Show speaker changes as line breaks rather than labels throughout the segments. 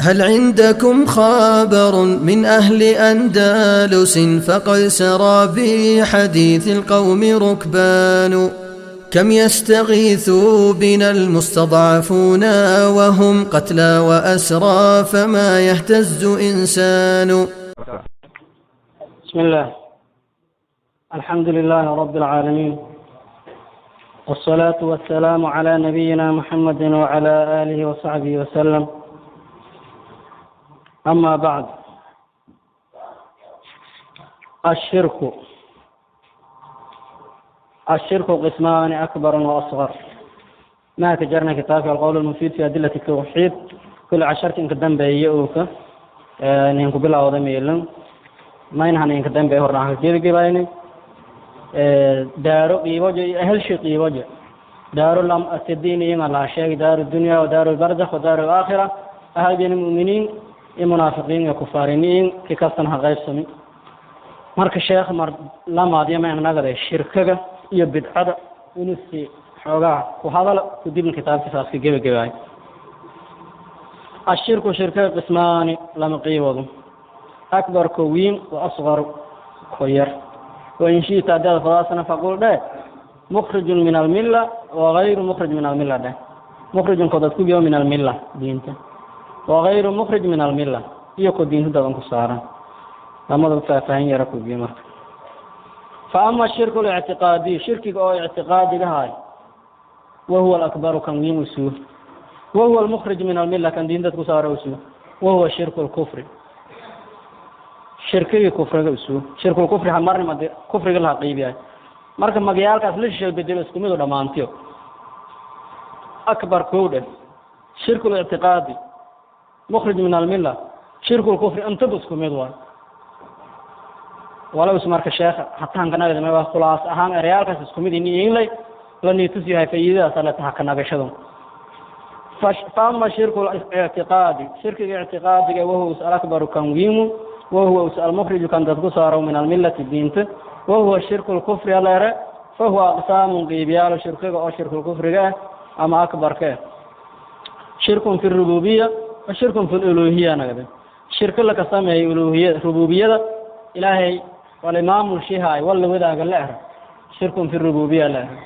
هل عندكم خبر من أهل أندلس؟ فقد سرى بحديث القوم ركبان. كم يستغيث بنا المستضعفون وهم قتلى وأسرى، فما يهتز إنسان.
بسم الله، الحمد لله رب العالمين، والصلاة والسلام على نبينا محمد وعلى آله وصحبه وسلم. أما بعد، الشرك قسمان: أكبر وأصغر. ما تجرنا كتاب القول المفيد في أدلة التوحيد كل عشرة إنك دم بيئوك نينكو بلا وضميلن ما ينهن إنك دم بيه راح كيف جبايني دارو قيوجه أهل شيء قيوجه دار لم الدين يما لا شيء، دار الدنيا ودار البرزخ ودار الآخرة. أهل بين المؤمنين المنافقين وكفارين كي كستنها غير سمي. Marka sheekh mar lamaadiya ma nagada shirkaga iyo bidcada inuu si xoogaa ku hadal kudibna kitaabkiisaas ka gebagabaay. الشرك shirkaga قسمان lama qiiboodo: أكبر ko weyn وأصغر ko yar. وإن شئت hadaad fadaasana فقل dheh مخرج من الملة وغير مخرج من الملة dheh. مخرج ko dad ku biyo من الملة diinta، وغير مخرج من الملة iyo ko diinta dadan ku saaran. Lamada faahfaahin yara ku biyo. Marka فأما الشرك الاعتقادي shirkiga oo ictiqaadiga haay، وهو الأكبر kan weyn usuu، وهو المخرج من الملة kan diinta ku saara usuu، وهو شرك الكفر shirkigii kufriga usuu. شرك الكفر hamarni made kufriga laha qiibiyaay. Marka magayaalkaas la shisheey bedelo, isku mid oo dhammaantiyo. أكبر kow dheh، شرك الاعتقادي، مخرج من الملة، شرك الكفر intaba isku mid waay. Walow is marka sheekha hataan kanagada khulaas ahaan ereyaalkaas isku mid ini inlay la niitus yahay faa'iidadaas ale taha kanagashadu. فأما الشرك الاعتقادي shirkiga ictiqaadiga، وهو الأكبر kan weyn، وهو المخرج kan dadku saaro من الملة diinta، وهو شرك الكفر aleere، فهو أقسام qiibiyaal shirkiga oo shirku kufriga ah ama akbarka ah: شرك في الربوبية وشرك في الألوهية nagade. Shirki laka sameeyey uluhiyada, rububiyada Ilaahay wala maamul shihaay wala wadaaga la era, شرك في الربوبية la era.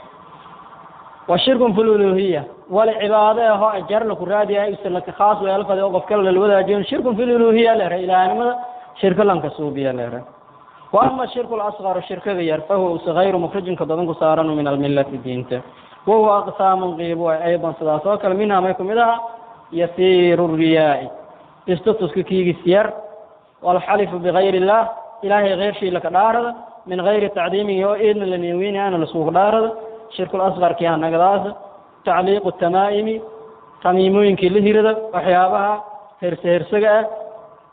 وشرك في الألوهية wala cibaado ahoo ajar laku raadiyahay isa laka khaas weelfade oo qof kale lala wadaajiyo, شرك في الألوهية la era, ilaahnimada shirko lanka suubiya la era. وأما الشرك الأصغر shirkiga yar، فهو غير مخرج ka dadan ku saaran من الملة diinta، وهو أقسام qiib أيضا sidaas oo kale. منها may kumid aha يسير الرياء istutuska kiigis yar، والحلف بغير الله ilaahay keyrshii laka dhaarada، من غير تعظيم oo eedna la neeweynaana lasuuq dhaarada, شرك الأصغر kii hanagadaas. تعليق التمائم tamiimooyinkii la hirada, waxyaabaha herse hersaga ah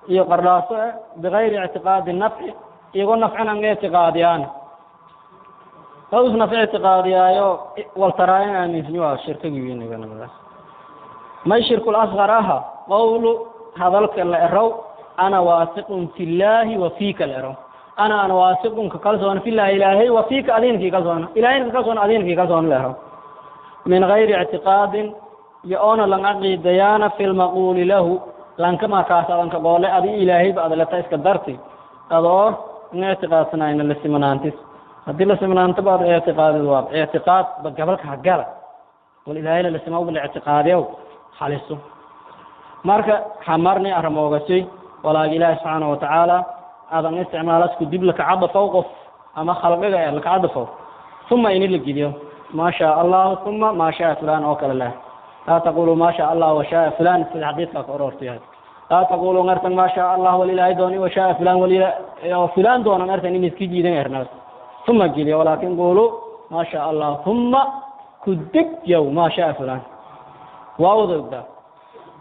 iyo qardhaaso ah، بغير اعتقاد النفع iyagoo nafcin an ictiqaadiyaan us naf ictiqaadiyaayo waltaraayan aaminsanyi waa shirkagii weynagadaas. May شرك الأصغر aha قول hadalka la erow أنا واثق في الله وفيك la erow. أنا واثق ka kalsoon في الله ilaahay، وفيك adinkii kalsoona, ilahayna ka kalsoon, adinkii kalsoon la erow، من غير اعتقاد iyo oona lan caqiidayaana في المقول له lanka markaas adanka qoole adi ilaahayba adaleta iska darti adoo in ictiqaadsanayna la simanaantis. Haddii la simanaanto baad ictiqaadid waa ictiqaad ba gabalka hagala wal ilaahayna la simaa la ictiqaadiyow haliso. Marka xamarni arrimoogasay walaag Ilaahi subxaana watacaala aadan isticmaalasku dib laka cadafow qof ama khalqiga ee laka cadafow uma ini la geliyo ما شاء الله ثم ما شاء فلان oo kale leh. لا تقولوا ما شاء الله وشاء فلان sida xadiidka ka aroortay. لا تقولوا ngartan ما شاء الله walilaahi dooni وشاء فلان walila fulaan doona ngartan in iski jiidan erna ثم geliyo، ولكن قولوا ما شاء الله ثم kudeg yow ما شاء فلان. Waawda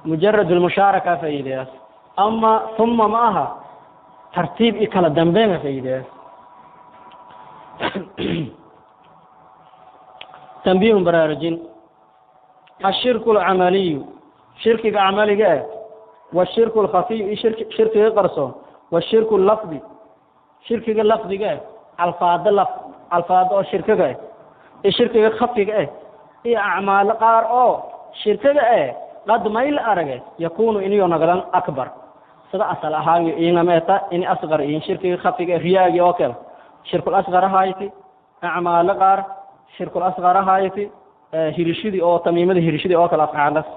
مجرد المشاركة faa'iideyaas ama ثم ma aha tartiib i kala dambeyn faa'iideyaas. تنبيه baraarujin. الشرك العملي shirkiga camaliga ah، والشرك الخفي shirkiga qarsoon، والشرك اللفظي shirkiga lafdiga ah, alfaado laf alfaado oo shirkiga ah iyo shirkiga khafiga ah iyo acmaalo qaar oo shirkiga ah. Qad mayl arage yakuunu iniyo nagadan akbar sida asal ahaan ingameeta ini asqar in shirkiga khafiga riyaagi oo kale shirkul asqar ahayti acmaalo qaar shirkul asqar ahayti hirishidii oo tamiimada hirishidii oo kale afcaalas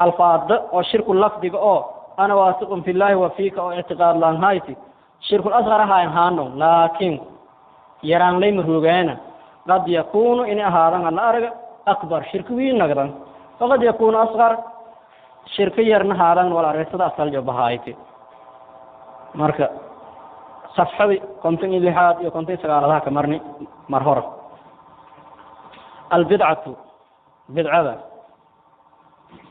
alfaada oo shirku lafdiga oo ana waasiqun fillahi wa fiika oo ictiqaad laan hayti shirkul asqar ahayn haano laakiin yaraan lay maruugeena qad yakuunu ini ahaadan la araga akbar shirki wiin nagdan waqad yakuunu asqar shirki yarna haadan wala arag sida asal jobahayti. Marka safxadii 56aad iyo 59aad ka marni mar hore. Albidcatu bidcada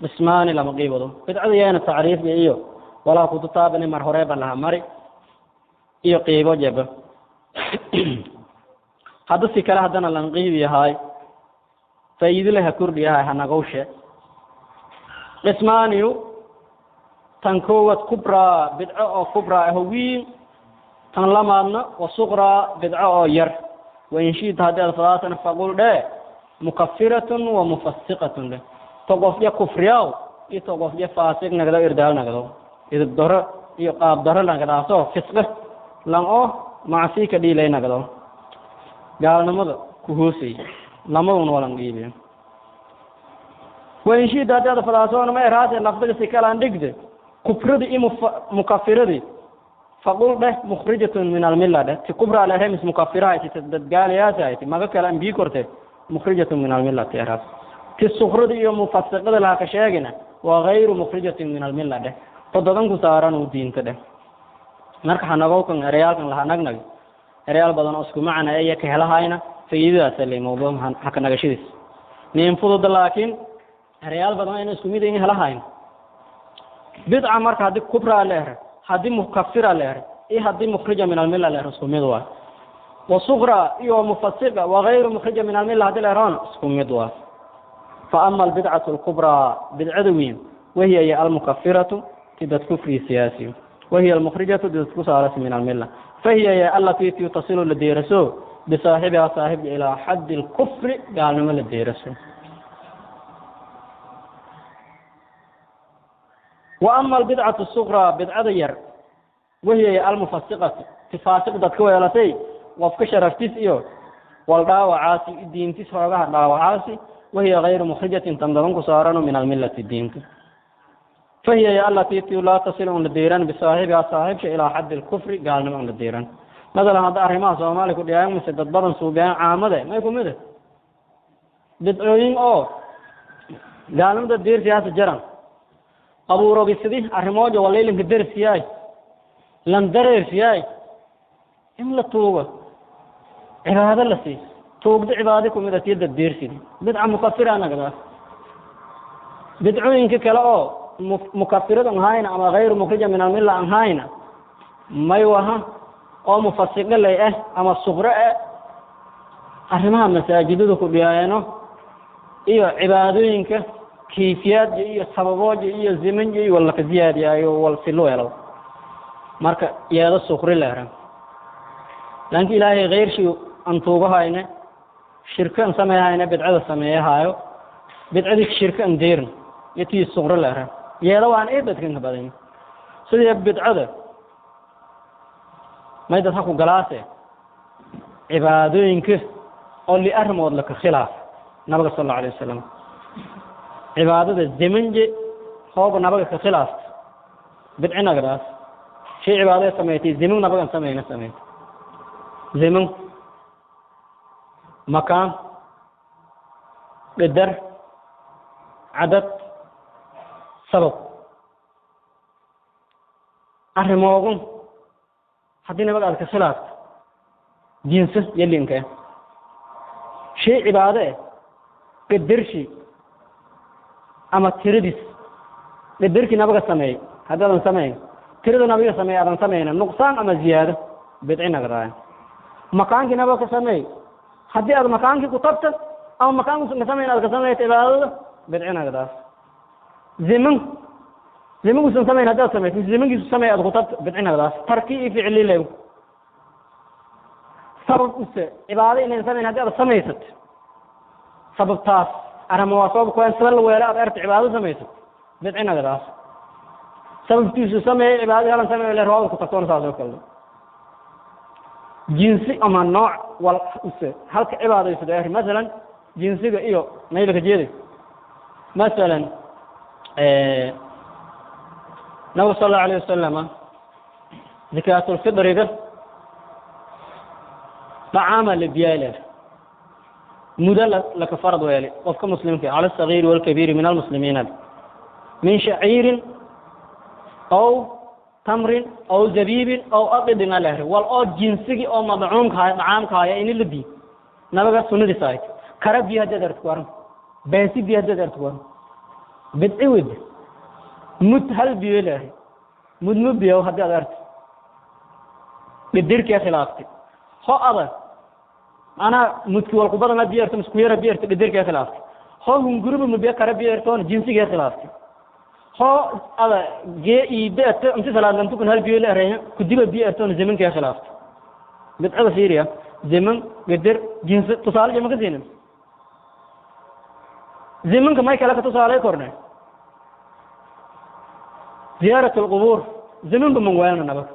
qismaani lama qiibado. Bidcada yaana tacriif iyo walaa kututaabani mar hore ba laha mari iyo qiibo jeba hadda si kale haddana lan qiibi yahay faa'iido leh ha kordhi yahay hanagowshe. Qismaaniyu tan koowaad kubraa bidco oo kubraa aho wiin, tan lamaadna wa suqraa bidco oo yar. Wain shi'ta haddii aad fadaasana faqul dhee mukafiratun wa mufasiqatun dheh to qofya kufriyaw iyo to qofya faasiq nagdo irdaal nagdo idib daro iyo qaab daro nagdaasoo fisqe lan oo macsi ka dhiilay nagdo gaalnimada ku hoosay lamaduna walan qiibiyo. Wain shi'ta haddii aad fadaasoona ma eraase lafdiga si kalaan dhigde kufradii iyo mukafiradii faqul dheh mukhrijatun min almilla dheh ti kubraa lehe mis mukafirahayti ti dadgaaliyaashayti maga kale an bii korte mukhrijatun min almilla ti eraas ti sukrada iyo mufasiqada laha ka sheegina waa gayru mukhrijatin min almilla dheh todoban ku saaran uu diinta dheh. Marka hanagowkan ereyaalkan laha nagnag ereyaal badan oo isku macna iya ka helahayna faa'iidadaas lay mawduuc haka nagashadiis nin fudud laakiin ereyaal badan ayna isku mid yihiin helahayn. Bidca marka haddii kubraa la ere haddii mukafira la ere iyo haddii mukhrija min almilla la ere isku mid waa. Wa suqra iyo mufasiqa wa gayru mukhrija min almilla haddii la erona isku mid waa. Fa ama albidcatu alkubraa bidcada weyn wahiya hiya almukafiratu tidad kufri siyaasi wahiya almukhrijatu tidad ku saaras min almilla fahiya hiya allatii tasilu la deeraso bisaaxibiha saaxibka ilaa xaddi alkufri gaalnimo la deeraso. Wa ama albidcatu asuqraa bidcada yar wahiya hiya almufasiqatu ti faasiq dadka weelatay qofka sharaftiis iyo wal dhaawacaasi diintis hoogaha dhaawacaasi wahiya gayru mukhrijatin tan dadan ku saarano min almillati diinta fahiya hiya allatii laa tasilu un la deeran bisaaxibiha saaxibsha ilaa xaddi alkufri gaalnimo un la deeran. Masalan hadda arrimaha soomaaliya ku dhiyaayan mise dad badan suubiyaan caamade may kumid bidcooyin oo gaalnimada deersiyaasa jaran abuurogisidi arrimooja walaylanka dersiyaay lan dareersiyaay in la tuugo cibaado la sii tuugda cibaado kumid a tiyada deersidi bidca mukafira nagdaas. Bidcooyinka kale oo mukafirad an hayna ama gayru mukhrija min almilla an hayna may waha oo mufasiqo lay ah ama suqro ah arrimaha masaajidada ku dhiyaayano iyo cibaadooyinka kayfiyaadka iyo sababooja iyo zimanka iyo wala ka ziyaadiyaayo wal si loo helo. Marka iyada suqri leeran laakiin ilaahay ghayrshii aan tuugahayne shirka aan sameeyahayne bidcada sameeyahayo bidcadii shirka aan deerin iyo tii suqri leeran iyada waan ee dadkan ka badan sidii bidcada may dad ha ku galaase cibaadooyinka oo li arrimood la ka khilaaf nabiga sal allahu alayhi wasalam cibaadada zamanje hooba nabiga ka khilaafta bidcinagadaas shay cibaadada sameeytay zaman nabigan sameyna sameeytay zaman makaan qadar cadad sabab arrimoogun haddii nabiga aad ka khilaafto jinsi yalinka shay cibaado eh qadarshi ama tiradis qadarkii nabiga sameeyey haddaadan samayn tirada nabiga sameeyey aadan samayna nuqsaan ama ziyaado bidci nagadaaya makaankii nabiga ka sameey haddii aad makaankii ku tabta ama makaanku ka samayn aad ka samayta cibaadada bidci nagadaas zaman zamankuusan samayn haddaad samayto zamankiisu sameey aad ku tabta bidci nagadaas tarki iyo ficli lew sabab use cibaado inayn samayn haddii aad samaysat sababtaas arrimo waa sabab kuween sida la weelo aad erta cibaado samaysat Bidcinagadaas sababtiisu sameeyey cibaadadii halan sameeyo le roobad ku tagtoona saas oo kale. Jinsi ama nooc wal use halka cibaadaysado er masalan jinsiga iyo maylaka jeeday masalan nabiga sala allahu alayh wasalama zakaatulfidriga dacaama la biyaay mudo laka farad weeli qofka muslimka cala asagiiri walkabiiri min almuslimiina min shaciirin aw tamrin aw zabiibin aw aqidin alehri wal oo jinsigi oo madcuumka haya dacaamka haya ini la biy nabaga sunnadiis ahayd kara biyo haddaad aragto waran beesi biyo haddaad aragto waran bidci wed mud hal biyo leehay mud mu biyo haddii aad aragto dhidirkee khilaaftay ho adag macnaha mudki walku badana biyo erto misku yara biyo erto dhidirkee khilaaftay ho hunguriba mubiyo kara biyo ertoona jinsigee khilaaftay ho ada gee iide erto inti salaad tukun hal biyo la eraya kudiba biyo ertoona zamankee khilaaftay. Bidcada fiiriya zaman gadir jinsi tusaale jama ka siinin zamanka may kale ka tusaaley korne ziyaarat alqubuur zamanba man weelna nabag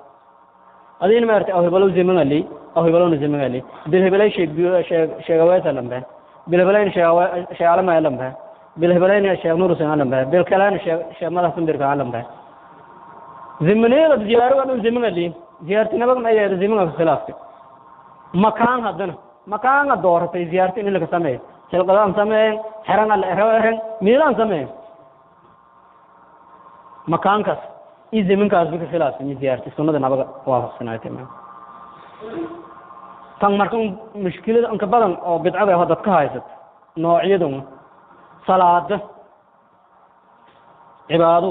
adina ma artay aw hebalow zaman ali aw hebalowna zaman ali bil hebelay sheeg sheeg sheegaweesa lambe bil hebelayna sheegawe sheegalama lambe bil hebelayna sheeg nurusan lambe bil kalena sheeg sheeg madax sundirka lambe zamaneeda ziyaaro dhan zaman ali ziyaarti nabag ma ayada zamanka khilaafka makaan haddana makaanga dooratay ziyaarti in laga sameeyo silqadaan sameeyen xeran alla ero eren miilaan sameeyen makaankaas iyo zamankaas ba ka khilaafsan ziyaarti sunnada nabaga waafaqsanaaytay. Tan marka mushkilada inka badan oo bidcada oo dadka haysat noocyadun salaada cibaado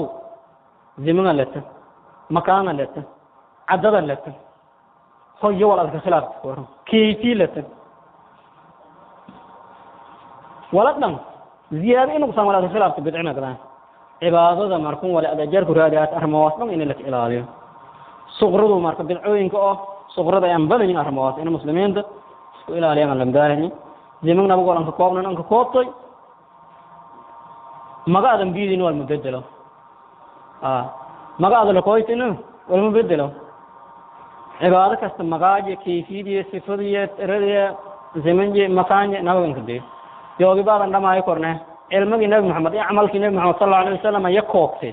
zamana leta makaana leta cadada leta hoyo wal adka khilaafka waran kayfi leta wala dhan ziyaada inuu san wala adka khilaafka bidcina gadan cibaadada markun wala adajarku raadiyaat arrimahaas dhan in la ilaaliyo suqradu marka bidcooyinka oo suqrada ayaan badan arrimahaas in muslimiinta isku ilaaliyaan la baahani zaman nabigu aan ka koobnan aan ka koobtay magaadan biidin wal mubedelo magaada la koytina wal mubedelo cibaado kasta magaaje kayfiyadiyo sifadiyo tiradiyo zamanje makaanje nabagan ka dee yoogi baadan dhamaayo korne cilmigii nabi maxamed iyo camalkii nabi maxamed sal allahu alayh wasalam ya koobtay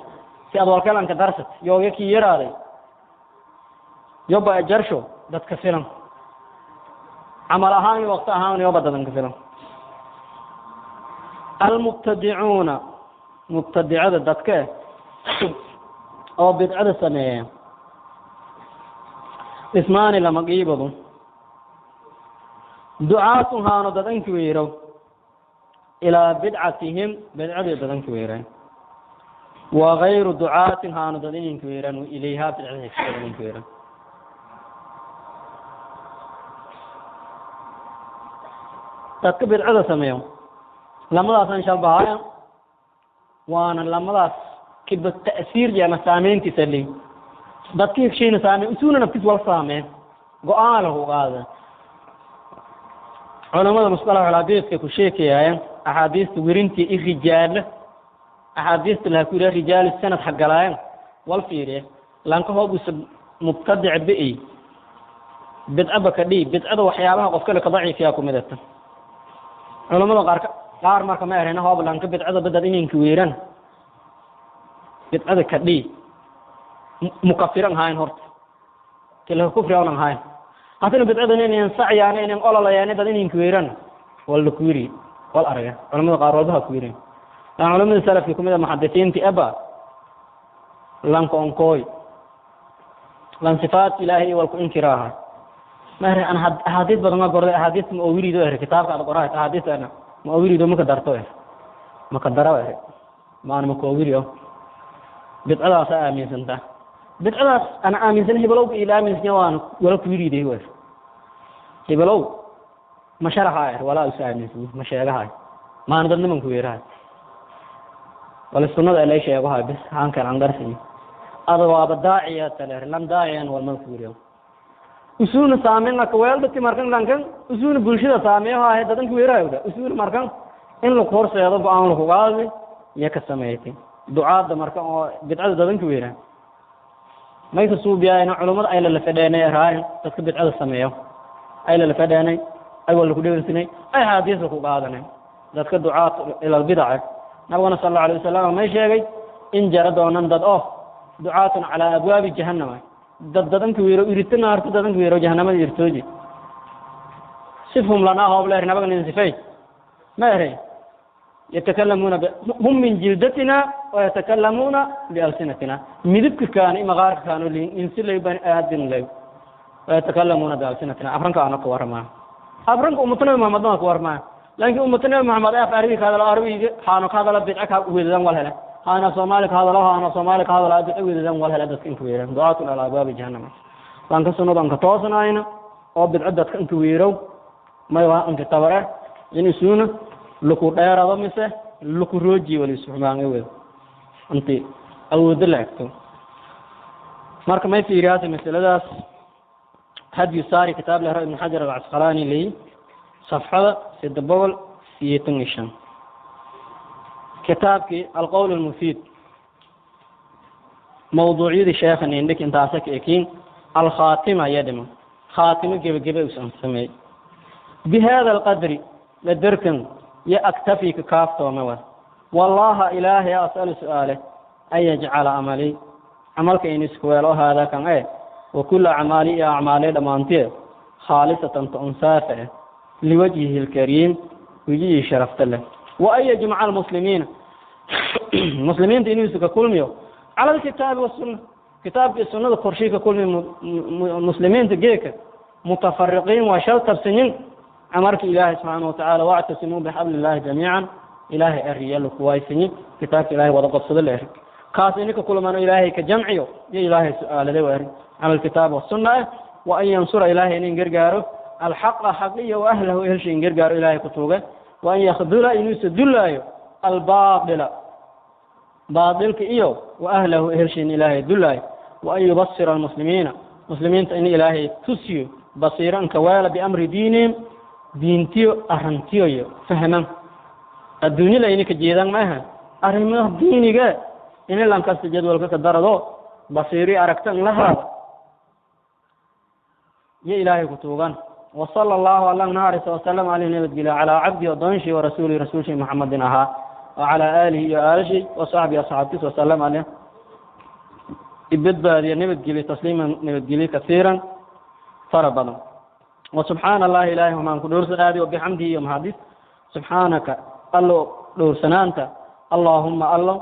si aad walkalanka darsat yooga kii yaraaday yoba ajarsho dadka filan camal ahaan iyo waqti ahaan yoba dadan ka filan. Almubtadicuuna mubtadicada dadka oo bidcada sameeya ismaani lama qiibado ducaatun haano dadanki weerow ilaa bidcatihim bidcadii dadanki weeraan wa gayru ducaatin haano dadaninki weeraan ilayhaa bidcadii dadanki weeraan. Dadka bidcada sameeyo lamadaasaan shalbahayan waana lamadaas kiba ta'siir ama saameyntiisa leey dadkii heshiina saameyn usuuna naftiis wal saameyn go'aan lagu qaada. Culamada musطalax xadiiska ku sheekayaan axaadiista werintii i rijaala axaadiista laha ku yidhaha rijaal sanad xagalaayan wal fiiriye lanka hoogusa mubtadic bi'i bidcaba ka dhiib bidcada waxyaabaha qofka laka daciifiyaa ku midata culamada qaar qaar marka ma erena hoob lanka bidcada badad inanka weeran bidcada ka dhiib mukafiran hayn horta kila kufri awnan hayn haddana bidcada inan sacyaan inan ololayaan dad inanka weeran wal la ku yiri wal araga culamada qaar walba ha ku yiri lan culamada salafki kumid ah muxadisiinti aba lanka onkooy lan sifaat ilaahi wal ku inkiraaha ma ere an axaadiis badan ma gorday axaadiis ma owirido ere kitaabka aad qorahay axaadiis ana ma owirido maka darto ere maka daro ere maana maka owiriyo bidcadaas aaminsantaa bidcadaas ana aaminsan hebelowga ila aaminsan waan wala ku yiriday way hebelow ma sharaxa ere walaa is aaminsan ma sheegahay maana dad nimanku weerahay wala sunnada ilay sheegahay bis hankan aan darsin ada waaba daaciya taler lam daaciyan wal man ku yiriyo usuuna saameyn ka weeldati markan lankan usuuna bulshada saameeyo ahay dadanka weerayowda usuuna markan in lagu horseedo go'aan lagu qaadi iyo ka sameeytay. Ducaadda marka oo bidcada dadanka weeraan may ka suubiyaayna culummada ay la fadheenay raayan dadka bidcada sameeyo ay la fadheenay ay wala ku dhegeysanay ay xadiis ku qaadanay dadka ducaad ila bidca. Nabigana sallallahu alayhi wasallam may sheegay in jara doonan dad oo ducaatun ala abwaabi jahannam, dad dadanka weero irita naarta dadanka weero jahannamada irtooji sifhum lanaa hoob leer nabagana in sifay ma eray yatakallamuuna hum min jildatina wa yatakallamuuna bialsinatina, midibka kaana maqaarka kaano insi lay bani aadin lay wa yatakallamuuna bialsinatina, afranka ana ku warmaa afranka ummata Nabi Muhammad ma ku warmaa, laakiin ummata Nabi Muhammad af arabi ka hadalo arabiga haano ka hadalo bidca ka weedadan wal hele haana Soomaali ka hadalo haana Soomaali ka hadalo bidca weedadan wal hele dadka inta weeraan ducaatun ala abwaabi jahannam. Lanka sunnadan ka toosanayna oo bidca dadka inta weerow may waa inta tabare in isuuna luku dheerado mise luku rooji wali suxmaan weed inti awood laagto. Marka may fiiriyaasi masaladaas hadyu saari kitaab leh Ibn Hajar al-Asqalani li safxada 685 kitaabkii alqowl almufiid mawduucyadii sheekhan indhik intaasa ka ekiin alkhaatima yadhima khaatimo gebagebe usan sameey bihada alqadri ladarkan ya aktafi ka kaaftooma wa wallaha ilaahay as'alu su'aale an yajcala amali camalka in isku weelo haadaa kan e wa kulla acmaali iyo acmaalee dhammaantiye khaalisatan ta unsaafa eh liwajhihi alkariim wejihii sharafta leh wa an yajmaca almuslimiina muslimiinta inuu isu ka kulmiyo cala alkitaabi wasunna kitaabka iyo sunnada korshii ka kulmi muslimiinta geeka mutafariqiin waa shal tabsinin amarka ilaahay subxaana watacaala wactasimuu bixabli illaahi jamiican ilaahay eriyalo kuwaaysanyi kitaabka ilaahay wada qabsado la eri kaas ininka kulmano ilaahay ka jamciyo iyo ilaahay su-aaladay waa eri cala alkitaab wasunna eh wa an yansura ilaahay inin gargaaro alxaqa xaqiya wa ahlahu ehelsha in gargaaro ilaahay ku tuuge wa an yakhdula inuusa dullaayo albaatila baatilka iyo wa ahlahu ehelsha in ilaahay dullaayo wa an yubasira almuslimiina muslimiinta in ilaahay tusiyo basiiran kawaala biamri diinihim diintiyo arrantiyoyo fahman adduunyada ini ka jeedan maaha arrimaha diiniga ini lankasta jadwalka ka darado basiiri aragta in la haado iyo ilaahay ku tuugan. Wa sala allahu allah naharisa wasalam caleyhi nabadgelyo calaa cabdihi adoonshii wa rasuulihi rasuulshii Muxamadin ahaa wa calaa aalihi iyo aalashii wa saxbihi asxaabtiisa wasalam caleyh ibadbaadiya nabadgelyo tasliiman nabadgelyo kasiiran fara badan. Wa subxaana allahi ilaahi humaan ku dhowrsanaadi wa bixamdihi iyo mahadis subxaanaka allo dhowrsanaanta allaahumma allo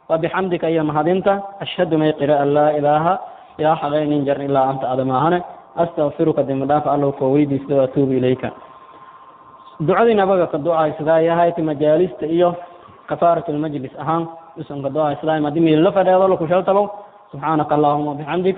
wa bixamdika iyo mahadinta ashhadu may qira an laa ilaaha yaa xaqaynin jarn ilaa anta adamaahane astaqfiruka dembi dhaaf allow koo weydiisto wa atuubu ilayka. Ducadii nabaga ka ducaysadaa yahayti majaalista iyo kafaaratlmajlis ahaan usan ka ducaysadaa madi miil la fadheedo laku shaltabo subxaanaka allahuma bixamdik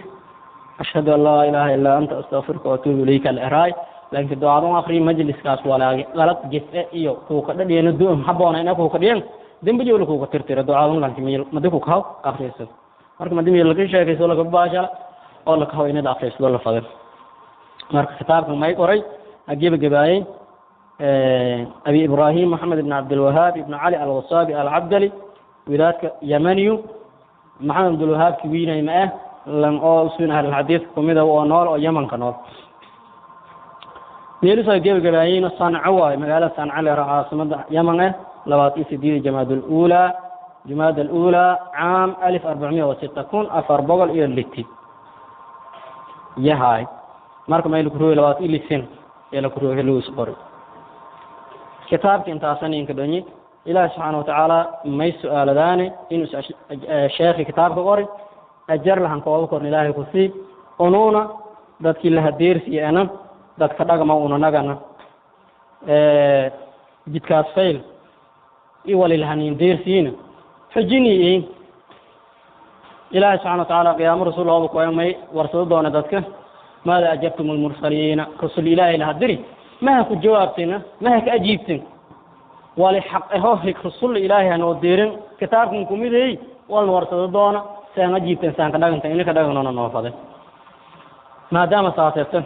ashhadu an laa ilaaha illaa anta astaqfiruka wa atuubu ilayka al-eraay. Laakiin ducadan akhri majliskaas walaagi qalad gese iyo kuuka dhadhiyana duum haboona ina kuuka dhiyan dembi joolo kuuka tirtira ducadan laakiin meel madi ku kaw akhriso marka madi meel laga sheekayso laga baashala oo la kaw inaad akhriso la fadil. Marka kitaabka may qoray agiba gabaayay Abi Ibrahim Maxamed ibn Cabdilwahaab ibn Cali Alwasaabi Alcabdali wilaadka Yamaniyu Maxamed Cabdilwahaab kiwiinay ma ah lan oo usuun ahlulxadiid kumida oo nool oo Yamanka nool meelusoo gebagabaayeyna Sanco waayo magaalada Sanco leero caasimada Yaman eh 28 Jamaad aluulaa Jumaad aluulaa caam 1406 1406 yahay. Marka mayl ku rooy 26 sin ee la ku rooy lagu qoray kitaabka intaasan inka dhanyi. Ilaahi subxaana watacaala may su-aaladaane inuu sheekhi kitaabka qori ajar lahan kooba korn ilaahay ku sii unuuna dadkii la hadeersiiyana dadka dhagma unanagana jidkaas fayl i walilhanin deersiina xujini ilaahay subxana watacaala qiyaamo rasuul ooba kuwa may warsado doona dadka maada ajabtum almursaliina rasul ilaahay laha diri maha ku jawaabtina maha ka ajiibtin wali xaq aho hig rasul ilaahay hanoo dirin kitaabkan kumidey walna warsado doona saan ajiibteen saan ka dhaganta inaka dhaganona noo faday maadaama saaseebtan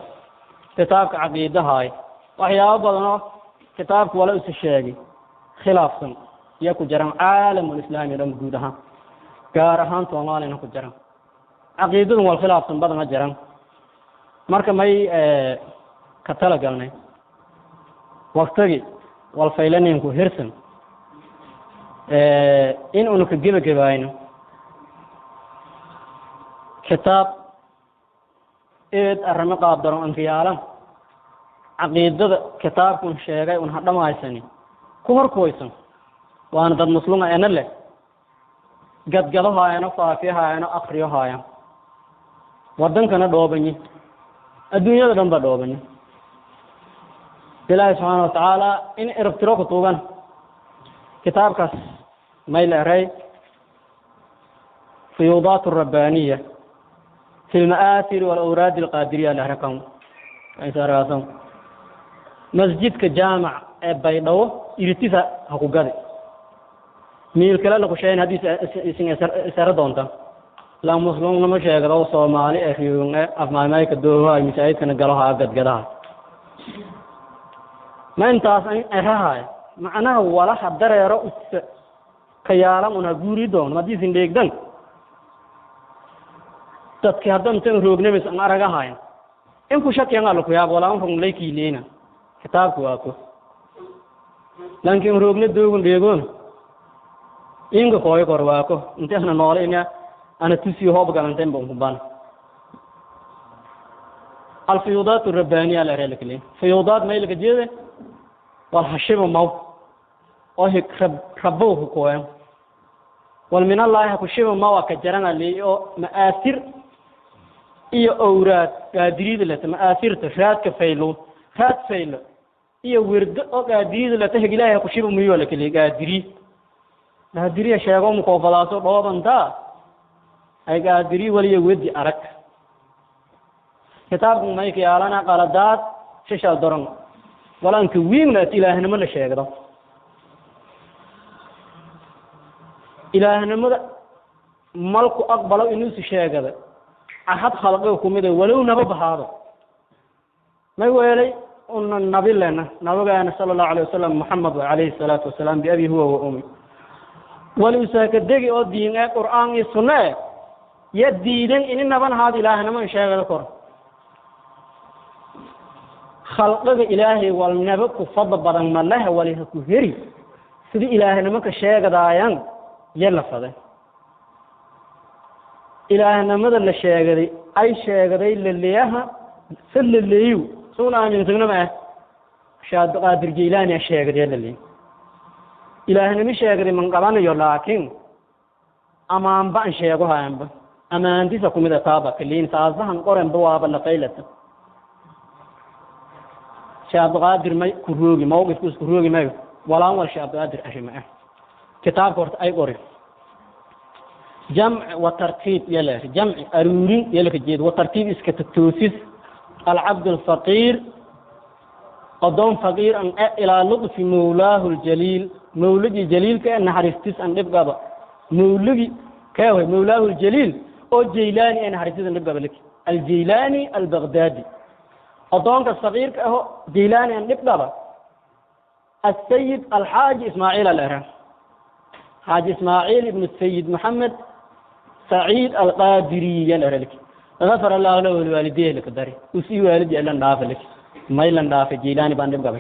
kitaabka caqiidahaay waxyaabo badan oo kitaabka wala isu sheegay khilaafsan iyo ku jiran caalamulislaami dhan guud ahaan. Gaar ahaan Soomaaliyana ku jiran caqiidadun wal khilaafsan badana jiran. Marka may ka talagalnay waktagi wal faylaninku hirsan in unu ka gebagabayno kitaab eed arrimo qaabdaro ankiyaalan caqiidada kitaabkun sheegay un ha dhamaysani ku horkoysan waana dad muslima ena leh gadgadahaayano faafihaayano akriyohaaya wadankana dhoobanyi adduunyada dhan ba dhoobanyi. Ilaahay subxaana watacaala in erabtiro ku tuugan kitaabkaas may la eray fuyuudaat arabbaniya fi lma'aathir walawraad alqaadiriya la erakan insaraasan masjidka jaamac ee Baydhabo iritisa ha ku gadi miil kale la kusheyn haddii isin isara doonta la muslimnimo sheegado Soomaali ee riyuun ee afmaamayka dooha masaajidkana galaha gadgadaha ma intaas an erahay macnaha walaha dareero kayaalan una guuri doono haddii isin dheegdan dadki haddan tan roognamis an aragahayn in ku shakiyan alla ku yaabo walaan run laykiileena kitaabku waa ku laakiin roogna doogun dheegoon inga kooyo kor waa ko intee ana noole ina ana tusiyo hoob galanteen baan ku ban alfiyuudaat arabbaaniya la reelkale fiyuudaat ma ilka jeede wal hashiba maw oo hik rabbow ku kooyan wal min allahi ku shiba maw ka jarana li oo ma'aathir iyo awraad qaadirida leh ma'aathirta raadka faylo raad faylo iyo wirdo oo qaadirida leh hig ilaahay ku shiba miyo la kale qaadiri qaadiriya sheego mu koofadaaso dhoobanta ay qaadiri waliya wedi arag kitaabku may ka yaalana qaladaad shishal daran walaanka wiingna ilaahnimo la sheegdo ilaahnimada malku aqbalo inuu si sheegada ahad khalqiga kumid walow naba bahaado may weelay una nabi lena nabigeena sala allahu alayhi wasalam Muhammad alayhi salatu wasalaam bi abi huwa wa ummi wali saakadegi oo diin ee Qur'aan iyo sunna ya diidan in naban haad ilaahnimo sheegada kor khalqiga ilaahay wal naba ku fadl badan ma leh wali ku heri sidii ilaahnimo ka sheegadaayaan yalla faday ilaahnimada la sheegay ay sheegay laleeyaha salaleeyu suuna aaminsanna ma Shaad Qaadir Jeylaani sheegay laleey ilaahnimo sheegay man qabanayo laakiin amaanba an sheego hayanba amaantisa kumida taaba kaliin saasahan qoran bawaaba la qaylata Shaad Qaadir may ku roogi mawqifku isku roogi mayo walaan wal Shaad Qaadir arrima ah kitaabka horta ay qorin jamc wa tartiib yala jamc aruurin yala ka jeed wa tartiib iska toosis العبد الفقير قدوم فقير أن إلى لطف مولاه الجليل مولدي جليل كأن حريستيس أن نبقى مولدي كاوي مولاه الجليل أو جيلاني أن حريستيس أن نبقى لك الجيلاني البغدادي قدوم الصغير كأهو جيلاني أن نبقى السيد الحاج إسماعيل الأهرام حاج إسماعيل ابن السيد محمد سعيد القادري الأهرام غفر الله له ولوالديه لك داري وسي والدي ألان داف لك ما يلان داف جيلاني باندم قبل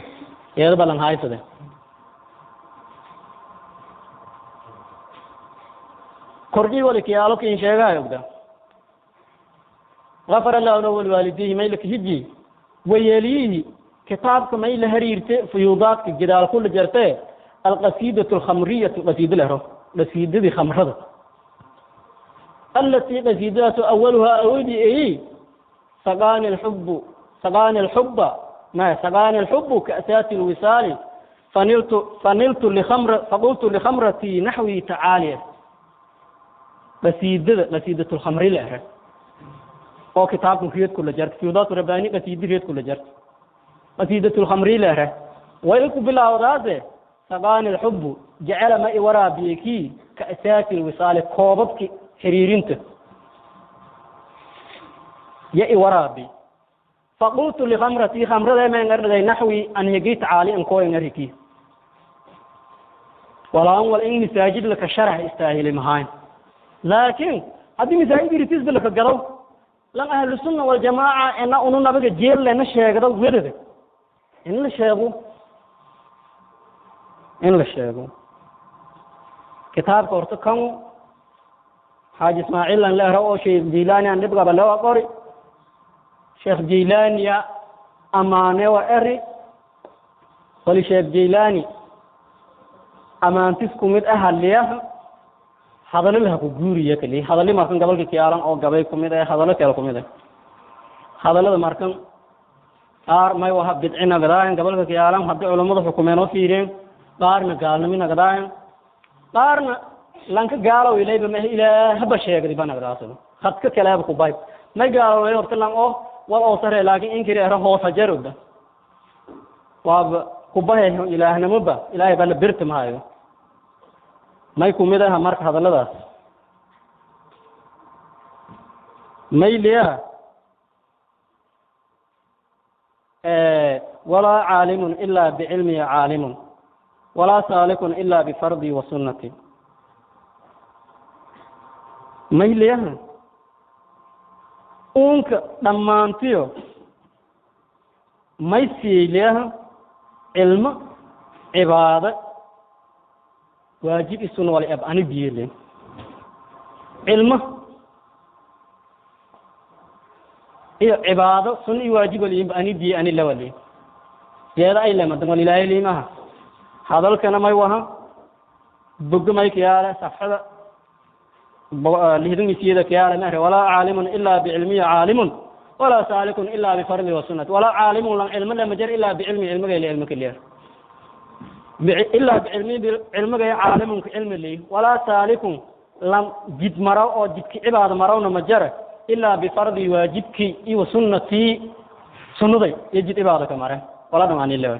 يا بلان هاي سده كرجي ولك يا لك إن شاء الله يبدأ غفر الله له ولوالديه ما يلك هجي ويليه كتابك ما يلهريرته فيوضاتك جدال كل جرته القصيدة الخمرية القصيدة له قصيدة خمرة التي قصيدات أولها أولي إيه سقاني الحب سقاني الحب ما سقاني الحب كأسات الوصال فنلت لخمر فقلت لخمرتي نحوي تعالي قصيدة الخمر لها أو كتاب مفيد كل جرت فيوضات رباني قصيدة فيد كل جرت قصيدة الخمر لها ويلك بالأوراز سقاني الحب جعل ما ورا بيكي كأسات الوصال كوبك حريرنت يا ورابي فقلت لخمرتي خمرة ما نرد نحوي أن يجيت عالي أن كوي نريكي ولا أول إن مساجد لك شرح استاهل مهاين Laakiin haddii masaajid iritisba laka galo lan ahlu sunna waljamaaca ina unu nabiga jeel lena sheegdo wedada in la sheego, in la sheego kitaabka horta kan xaaji Ismaaciil lan leero oo Sheekh Jiilaani aan dhib qaba loo qori. Sheekh Jiilaani amaane wa eri wali Sheekh Jiilaani amaantis ku mid ah haliyaha hadallo laha ku guuriya kali hadalli markan gobolka kiyaalan oo gabay ku mid ah hadallo kale ku mid ah hadallada markan qaar may waha bidcina gadaayan gobolka kiyaalan haddii culammadu xukumeen oo fiireen, qaarna gaalnimina gadaayan, qaarna lanka gaalow ilayba ma ilaahaba sheegday bana gadaasado khadka kaleeba ku bay may gaaloway horta lan oo wal oo sare laakiin inkiri era hoosa jarowda waaba kubahe ilaahnimoba ilaahay baa la birta mahayo. May ku mid aha marka hadalladaas may liya walaa caalimun ilaa bicilmiya caalimun walaa saalikun ilaa bifardii wa sunnati. May liyaha uunka dhammaantiyo may siiyey liyaha cilmo cibaado waajib isuna wala ab ani biyele cilmo iyo cibaado sunna iyo waajib wali ani biye ani lawali jeeda ay lema dan ilaahay liimaha hadalkana may waha bog may kiyaala safxada lihdun isiyada kiyaala ma walaa caalimun ilaa bicilmiya caalimun walaa saalikun ilaa bifardi wa sunnati walaa caalimun lan cilmo lama jar ilaa bicilmi cilmiga ila cilmo keliya ilaa bicilmi cilmiga caalimun ka cilmi lii walaa saalikun lam jid maraw oo jidki cibaado marawna ma jara ilaa bifardi waajibki iyo sunnatii sunnaday iyo jid cibaado ka mare wala dhamaan ila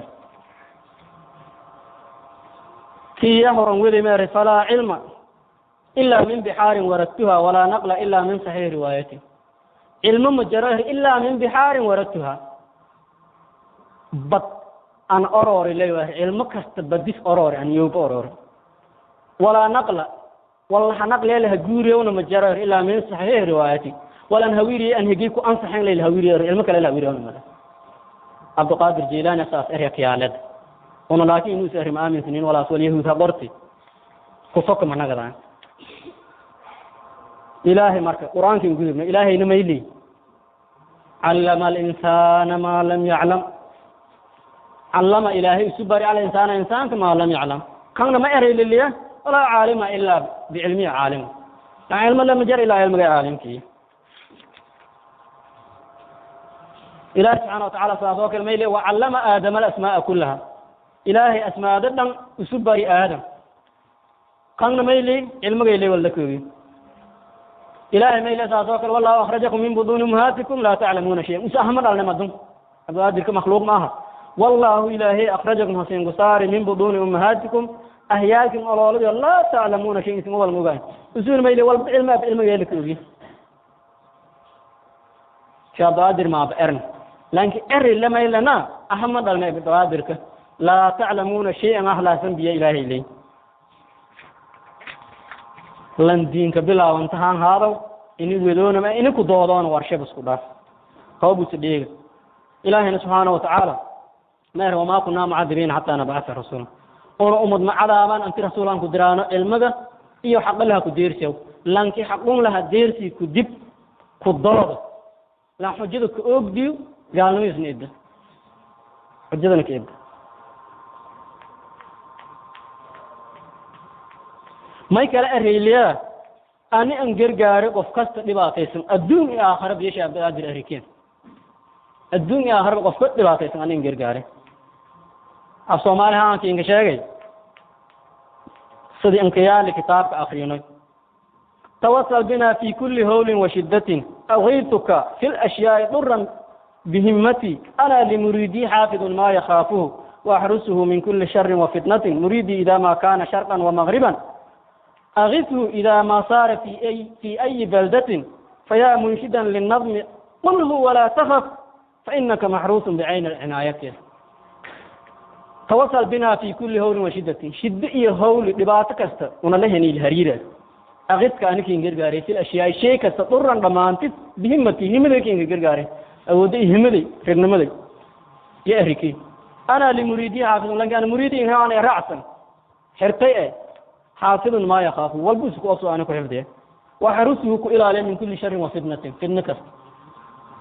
tiya horan weli meere falaa cilma ilaa min bixaarin waradtuha walaa naqla ilaa min saxiix riwaayati cilmo ma jaro ilaa min bixaarin waradtuha bad an orori leeyahay cilmo kasta badis orori an yooba orori walaa naqla wallaha naqli laha guuriyowna ma jaro ilaa min saxiix riwaayati walan hawiri an higi ku ansaxin leeyahay hawiri cilmo kale la hawiriyowna ma Abdulqaadir Jiilaani saas erya kiyaalad ona laakiin inuu sahri ma aaminsanin walaas wal yahuud ha qorti ku fok ma nagadaan ilaahay marka quraanka gudubna ilaahayna mayli allama al-insana ma lam ya'lam allama ilaahay subari ala insana insaanka ma lam ya'lam kana ma eray liliya wala aalima illa bi'ilmi aalim la ilma lam jar ila ilmiga aalimki ilaahi subhanahu wa ta'ala saasoo kale mayli wa allama aadama al-asmaa kullaha ilaahay asmaada dhan usubari aadam kana mayli ilmiga ilay wala koobi ilaahay mayli saasoo kale wallahu akhrajakum min buduuni ummahatikum laa ta'lamuuna shay'an usahma dhalna madun abaadirka makhluuq maaha wallahu ilaahay akhrajakum hasin gusaari min buduuni ummahatikum ahyaakum ololada laa ta'lamuuna shay'an isma wal mugaan usul mayli wal ilma ilmiga ilay koobi shabaadir ma ba'ern laakiin eri lama ilana ahma dhalna abaadirka laa ta'lamuuna shay'an ahlaasan biya ilaahay lay lan diinka bilaabantahaan haadaw ini wedoona ma ini ku doodoona warshab isku dhaaf hoobu sidhiga ilaahayna subxaanahu wa tacaala meer wamaa kunaa mucadibiina xataa nabcatha rasuula oona ummad ma cadaabaan anti rasuulaan ku diraano cilmiga iyo xaqa laha ku deersiyow lanki xaqun laha deersi ku dib ku doodo lan xujada ku oogdiyo gaalnimadiisna idda xujadana ka idda may kala ereyliyaa ani an gargaaro qof kasta dhibaataysan adduun iyo aakhira biyasha Abdulqaadir erikeen adduun iyo aakhira qof ka dhibaataysan ani an gargaare af Soomaali ahaan kiinka sheegay sidii ankiyaali kitaabka akhriyay tawassal bina fi kulli hawlin wa shiddatin aghaytuka fi al-ashyaa'i durran bihimmati ana limuridi xaafidun ma yakhaafuhu wa ahrusuhu min kulli sharrin wa fitnatin muridi idha ma kana sharqan wa maghriban أغثه إذا ما صار في أي بلدة فيا منشدا للنظم قله ولا تخف فإنك محروس بعين العناية توصل بنا في كل هول وشدة شد إيه هول لباتك است ونلهني الهريرة Aqidka anikin gargaaray fil ashyaa shay kasta duran dhamaantid bihimati himaday kinka gargaaray awoodda himaday reernimaday ya eriki ana limuriidi xaafidun lanka ana muriidi in ana raacsan xirtay xaafidun ma yakhaafu walbu isku oso ana ku xifdiya wa xarusuhu ku ilaaliya min kulli sharrin wa fitnatin fitna kasta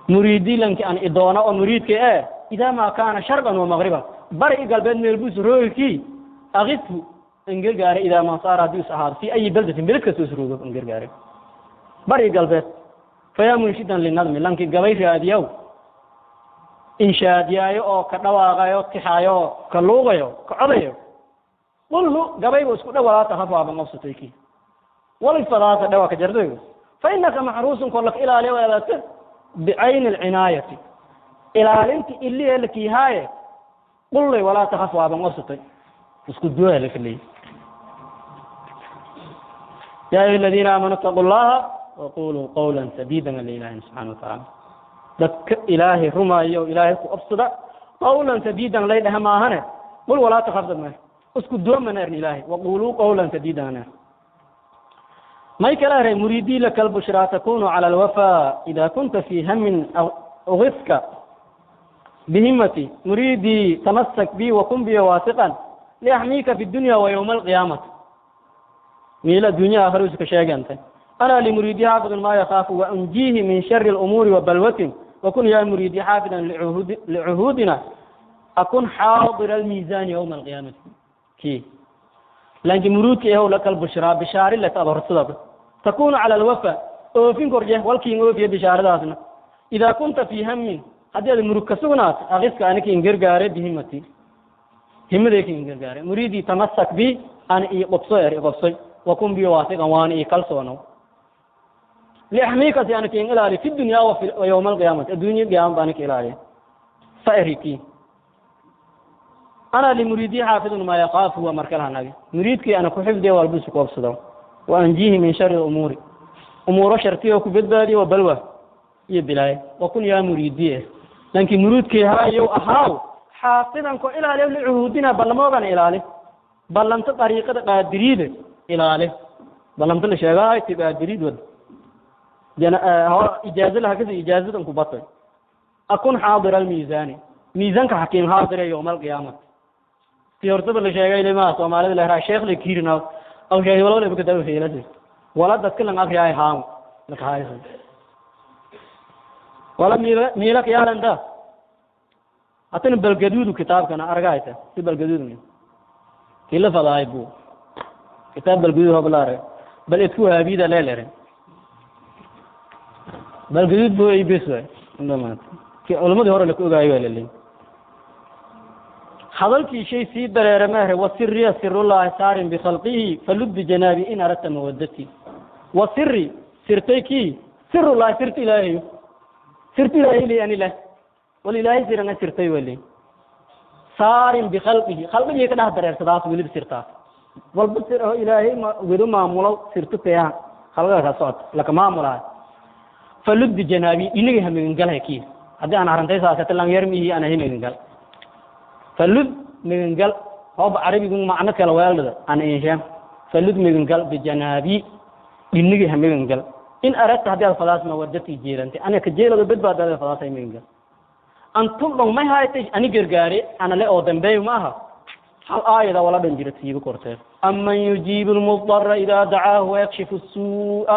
muriidi lanki an idoona oo muriidka idaa ma kaana sharqan wa maghriban bari galbeed meel buu roogki aqidhu ingargaare idaa ma saara haddii is ahaado fi ayi baldatin beled kasta is roogo ingargaare bari galbeed fayaa munshidan linadmi lanki gabay raadiyow inshaadiyaayo oo ka dhawaaqayo tixaayo ka luuqayo ka codayo qulhu gabaygu isku dhawalaa takhafaaban qabsatay kii walifadaasa dhawa ka jardaygu fa innaka maxruusun kolak ilaaliya wadaadka bicayni alcinaayati ilaalinti illihe lakiihaaye qullay walaa takhafaaban qabsatay isku duwaa laka leeyay يا أيها الذين آمنوا اتقوا الله وقولوا قولا سديدا لله سبحانه وتعالى دك إلهي رمايو إلهي أبصد قولا سديدا لا إله ما هنا قل ولا تخاف ما اسكت دوما من إلهي وقولوا قولا سديدا أنا ما يكره مريدي لك البشرى تكون على الوفاء إذا كنت في هم أغثك بهمتي مريدي تمسك بي وكن بي واثقا لأحميك في الدنيا ويوم القيامة ميلا الدنيا آخر كشاجنت أنا لمريدي حافظ ما يخاف وأنجيه من شر الأمور وبلوة وكن يا مريدي حافظا لعهودنا أكون حاضر الميزان يوم القيامة كي لأنك مرودك إيه لك البشرى بشار اللي تأبر الصدق تكون على الوفاء أوفين كرجه والكين أوفي بشار داسنا إذا كنت في هم هذه المرود كسونات أغسك أنك إنجر بهمتي همتك إنجر مريدي تمسك بي أنا إيه قبصي وكن بي واثقا وأنا إيه كالسونو لأحميك أنك إلالي في الدنيا ويوم القيامة الدنيا القيامة بأنك إلالي فإريكي أنا لمريدي حافظ ما يخاف هو مركلها نبي مريدك أنا كحفظي والبسك وابصده وأنجيه من شر الأمور أمور شرطية وكبدبالي وبلوة يبلاي وكن يا مريدي لأنك مريدك هاي أهاو حافظا إلالي لعهودنا بل ما إلالي بل لم طريقة قادريد إلالي بل لم تلشغاي تبقى دريد ود إجازة لها كذا إجازة أنكو بطل أكون حاضر الميزان ميزانك حكيم حاضر يوم القيامة في هرتب اللي شيء لي ما سومالي اللي راح شيخ لي كيرنا أو شيء ولا ولا بكتب في لازم ولا تتكلم أخي هاي هام لك هاي ولا ميلك يا لندا أتن بالجدود كتاب كان أرجعته في بالجدود مين كله فضاي بو كتاب بالجدود هو بلاره بل إتكو هبيدا لا لره بالجدود بو أي بس وين عندما كي علماء هور لك أجاي ولا لين hadalkii shay sii dareere maahe wasirriya sirullaahi saarin bikhalqihi falud bijanaabi in aradta mawadati wasirri sirtay kii sirullaahi sirta ilaahayo sirta ilaahay li ani lah wal ilaahay sirana sirtay wali saarin bikhalqihi khalqigii ka dhex dareersadaas weliba sirtaas walba sir oo ilaahay ma wedu maamulo sirtu tayaan khalqiga ka socod laka maamulahay falud bijanaabi inaga hamigangalhay kii haddii aan arantay saasata lan yarmihi ana hamigangal فلد مغنغل هو عربي معنى كلا ويلد انا انشان فلد مغنغل بجنابي انغي همغنغل ان اردت هذه الفلاس مودتي جيرانتي انا كجيلد بدباد هذه الفلاس مغنغل انتم لو ما هايتي اني غرغاري انا لا او دنبي ماها هل ايه ولا دنجرتي بكورته اما يجيب المضطر اذا دعاه ويكشف السوء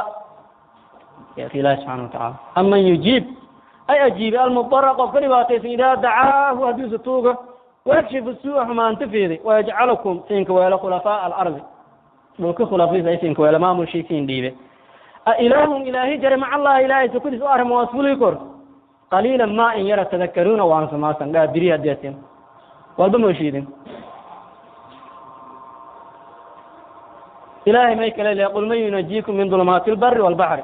يا اخي الله سبحانه وتعالى اما يجيب اي اجيب المضطر قفري باتيس اذا دعاه هدوس توغه ويكشف السوء ما أنت فيه ويجعلكم سينك ويلا خلفاء الأرض ملك خلفاء سينك ويلا ما مشي سين ديبه أإله إلهي جرى مع الله إلهي سكوت سؤال مواصل يكر قليلا ما إن يرى تذكرون وأن سماسا لا دري هديتين والبمشيدين إلهي ما يكلا يقول من ينجيكم من ظلمات البر والبحر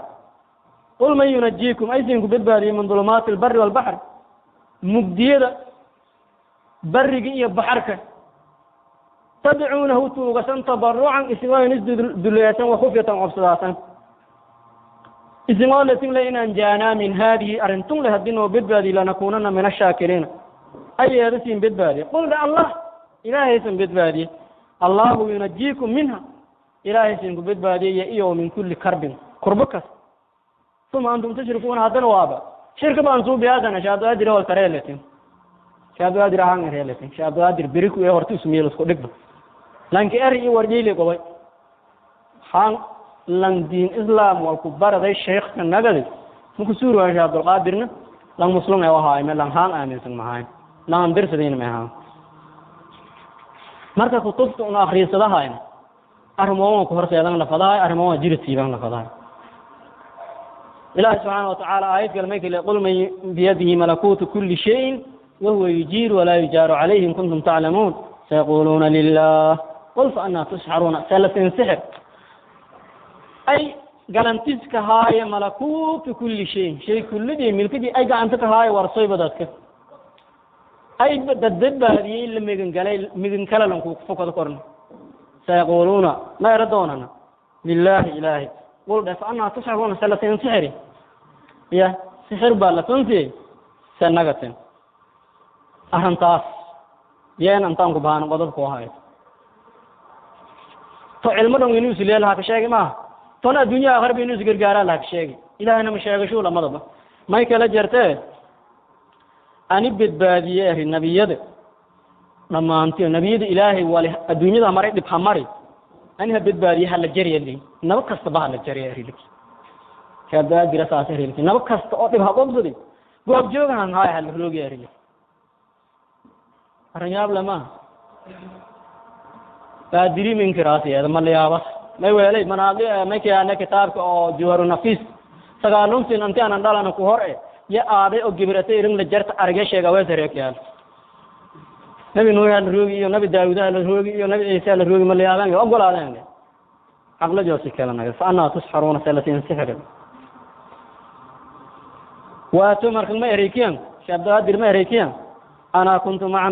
قل من ينجيكم أي سينك بدباري من ظلمات البر والبحر مجديدة برقي iyo baxarka tadcuunahu tuugasan tabarucan isagoo isduleysan wa khufyatan cobsadaasan isagoo lasin le inaan jaanaa min haadihi arintun le haddii noo badbaadi lanakuunana min ashaakiriina ayeeda siin badbaadiye qul allah ilaahaysan badbaadiye allahu yunajiikum minha Ilaahay sinku badbaadiyay iyo min kulli karbin kurbo kas uma antum tushrikuuna haddana waaba shirka baan suubiyaasana Sheekh Abdulqaadir wal tareeletin Sheekh Abdulqaadir ahaan reeletin Sheekh Abdulqaadir beriku ee horta ismeel isku dhigba lanki eri iyo warjiili gobay haan lan diin islaam wal ku baraday sheekhka nagadi muku suuru Sheekh Abdulqaadirna lan muslim ee waxa ay lan haan aaminsan mahay lan dirsadeen ma ahaan marka kutubta una akhriisadahay arrimo ku horseedan la fadahay arrimo jirtiiban la fadahay إله سبحانه وتعالى آيات كلمة قل من بيده ملكوت كل شيء وهو يجير ولا يجار عليه إن كنتم تعلمون سيقولون لله قل فأنا تسحرون سلف سحر أي قلنتسك هاي ملكوت كل شيء شيء كل دي ملك دي أي قلنتك هاي ورصي بدتك أي بدد هذه اللي ميجن كلا لهم فوق ذكرنا سيقولون ما يردوننا لله إلهي قل فأنا تسحرون سلف سحري يا سحر بالله تنسي سنغتين أهنتاس يين أنتان كبهان قدر كوهاي تو علم دون ينوس ليه لها كشيء ما تونا الدنيا آخر بينوس غرغارا لها كشيء إلى أنا مش شيء شو لما ضب ما يكلا جرته أني بدبادية النبي يد لما أنت النبي يد إلهي وله الدنيا ده مريض بحماري أنا بدبادية هلا جري اللي نبكس تبع هلا جري اللي كذا دراسة سهري نبكس تقطع بقوم قوم جوعان عن هاي هلا روجي اللي أرنياب لما قادري من كراسي هذا ما لي آبس ما يقولي من هذا ما كي أنا كتاب جوهر النفيس سقالون سين أنت أنا ندل أنا كهر يا آبي أو جبرته إيرن لجرت أرجع شيء قوي سريع كيال نبي نوح الروجي ونبي داوود الروجي ونبي عيسى الروجي ما لي آبان أقول عليهم عقل جوسي كلامنا فأنا تسحرون ثلاثين سحر واتمر ما إريكيان شاب هذا ما إريكيان أنا كنت مع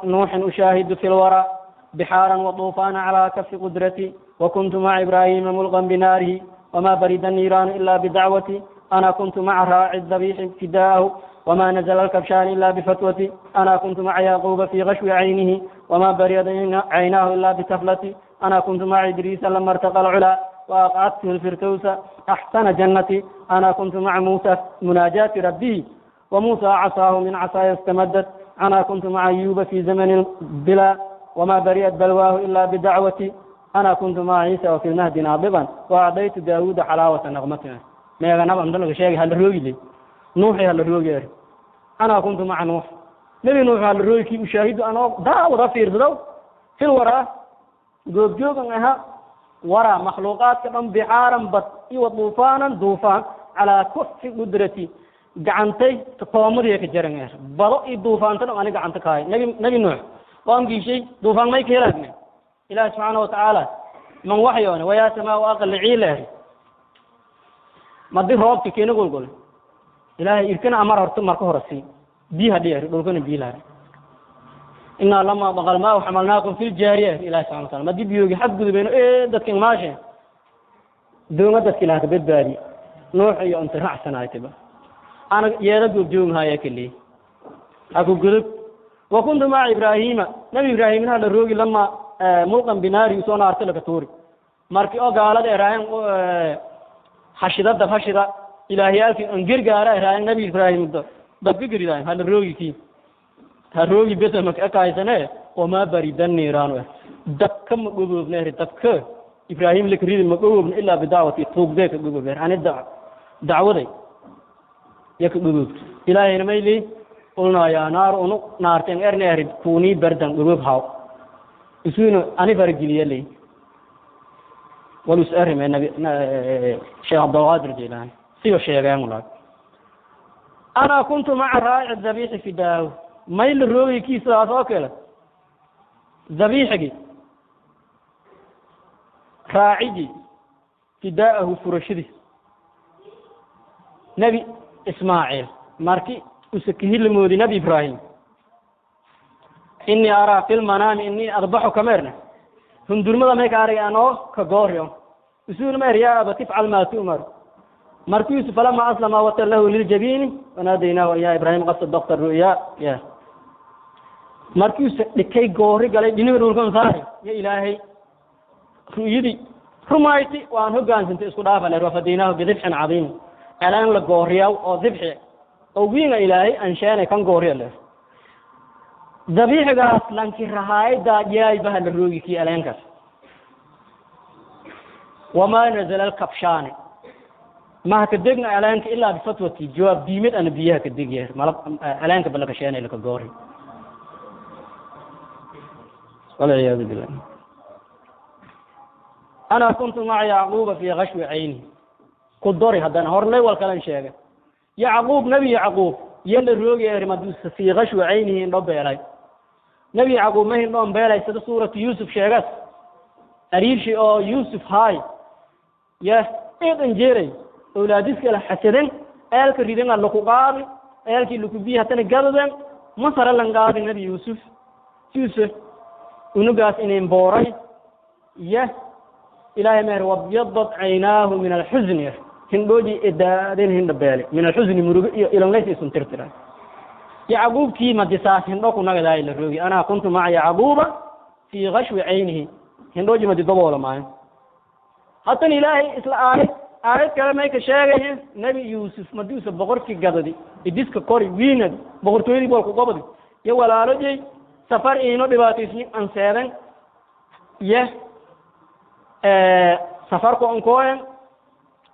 نوح أشاهد في الورى بحارا وطوفان على كف قدرتي وكنت مع إبراهيم ملقا بناره وما برد النيران إلا بدعوتي أنا كنت مع راعي الذبيح فداه وما نزل الكبشان إلا بفتوتي أنا كنت مع يعقوب في غشو عينه وما برد عيناه إلا بتفلتي أنا كنت مع إدريس لما ارتقى العلا وأقعدته الفردوس أحسن جنتي أنا كنت مع موسى مناجاة ربه وموسى عصاه من عصاي استمدت أنا كنت مع أيوب في زمن بلا وما برئت بلواه إلا بدعوتي أنا كنت مع عيسى وفي المهد نابضا وأعطيت داود حلاوة نغمتنا ما يغنب أن ذلك شيء هل الروجي نوحي هل الروجي أنا كنت مع نوح نبي نوح هل الروجي أشاهد أنا داود في رضو في الوراء جوج أنها وراء مخلوقات كم بحارا بط وطوفانا دوفان على كف قدرتي gacantay toomadii ka jaranayar bado iyo duufaantana aniga gacanta ka hay nabi nuux waan giishay duufaan may ka helaadne ilaahi subxaana watacaala man waxyoone wayaa samaa aqlicii leehay madi roobka keena golgol ilaahay irkana amar horta marka hore sii biyaha dhiyer dhulkana biyo lahay inaa lamaa baqal maa xamalnaakum fi ljaariya ilaahi subxana wataala madi biyoogi xadgudubeyno ee dadka imaashe doonga dadka ilaah ka badbaadi nuux iyo inta raacsanaaytaba أنا يا رب جوم هاي كلي أكو قلب وكنت مع إبراهيم نبي إبراهيم هذا الروج لما ملقا بنار يسون أرسل كتوري مركي أو قال إبراهيم حشدة دفشدة إلهي ألف أنجر قال إبراهيم نبي إبراهيم ده دقيق إبراهيم هذا الروج كي هالروج بيته مكأكاي سنة وما برد النيران دكم قبوب نهر دك إبراهيم لكريد مقبوب إلا بدعوة طوب ذاك قبوب عن الدعوة دعوة يكبوب إلهي نميلي قلنا يا نار أنو نارتين إرنير كوني بردن قبوب هاو يسونو أني فرقلي لي ولوس أرم النبي شيخ عبد القادر جيلاني سيو شيخ يقول أنا كنت مع راعي الذبيح في داو ميل الروي كيس أكله ذبيحك راعي فداءه فرشده نبي إسماعيل ماركي أسكيه المودي نبي إبراهيم إني أرى في المنام إني أذبحك مرنا هم درمضة ما يكاري أنا كجوريو يسون ما يا أبا تفعل ما تؤمر ماركي يوسف لما أسلم وتله للجبين وناديناه يا إبراهيم قد صدقت الرؤيا يا ماركي يوسف لكي جوري قال ديني ورولكم صاري يا إلهي رؤيدي Rumayti waan hoggaansantay isku dhaafale wafadiinaahu bidibxin cadiim elaan la gooriyaw oo dibxi oo wiinga ilaahay ansheenay kan gooriya le dabiixigaas lanki rahaay daadyaay baha la roogi kii eleenkaas wamaa nazala alkabshaani maha ka degna eleenka ilaa bifatwati jawaab diimid ana biyaha ka degyahay malab eleenka ba laka sheenay laka goori walciyaadu billah. Ana kuntu maca Yacquuba fii kashwi cayni ku dori haddana horlay wal kalan sheegay Yacquub Nebi Yacquub yala roogi erimadu fii kashwi caynihi indho beelay. Nebi Yacquub ma hindhoon beelay sida suuratu Yuusuf sheegas ariirshi oo Yuusuf haay ya eed anjeeray awlaadiska la xasaden eelka ridan laku qaadi eelkii laku biyi haddana gadaden Masara lan qaadi Nebi Yuusuf Yuusuf unugaas inayn booray ya Ilaahay meer wabyadat caynaahu min alxuzni hindhoodii edaadeen hindha beele min alxuzni murugo iyo ilanlays isun tirtira Yacquubkii madisaas hindho ku nagadaay la roogi anaa kuntu maca Yacquuba fii kashwi caynihi hindhoodii madi daboola maayo haddana Ilaahay isla aayad kale may ka sheegaya Nebi Yuusuf madiusa boqorkii gadadi idiska kori wiinad boqortooyadii boolku gobadi iyo walaalojey safar iino dhibaataysni anseedan iyo safarku onkooyan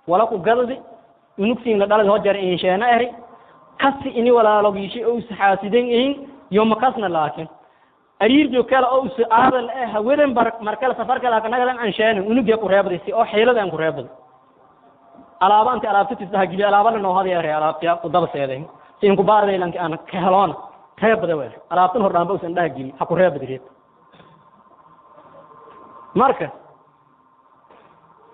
wala ku gadadi unugtiin la dhalad hojar insheena eri kasi ini walaalogiishay oo is xaasiden ihin yo makasna laakin ariirjo kale oo is aadal eh hawadan bar markale safar kale kanagadan ansheena unugya ku reebday si oo xiilada aan ku reebday alaaba anta alaabta tisdaha geliya alaabana noo hadi ere alaabtiya ku daba seeday si in ku baarday lanki aan ka heloona reebada weer alaabtan hordhaanba usan dhaha geli ha ku reebadi reeb marka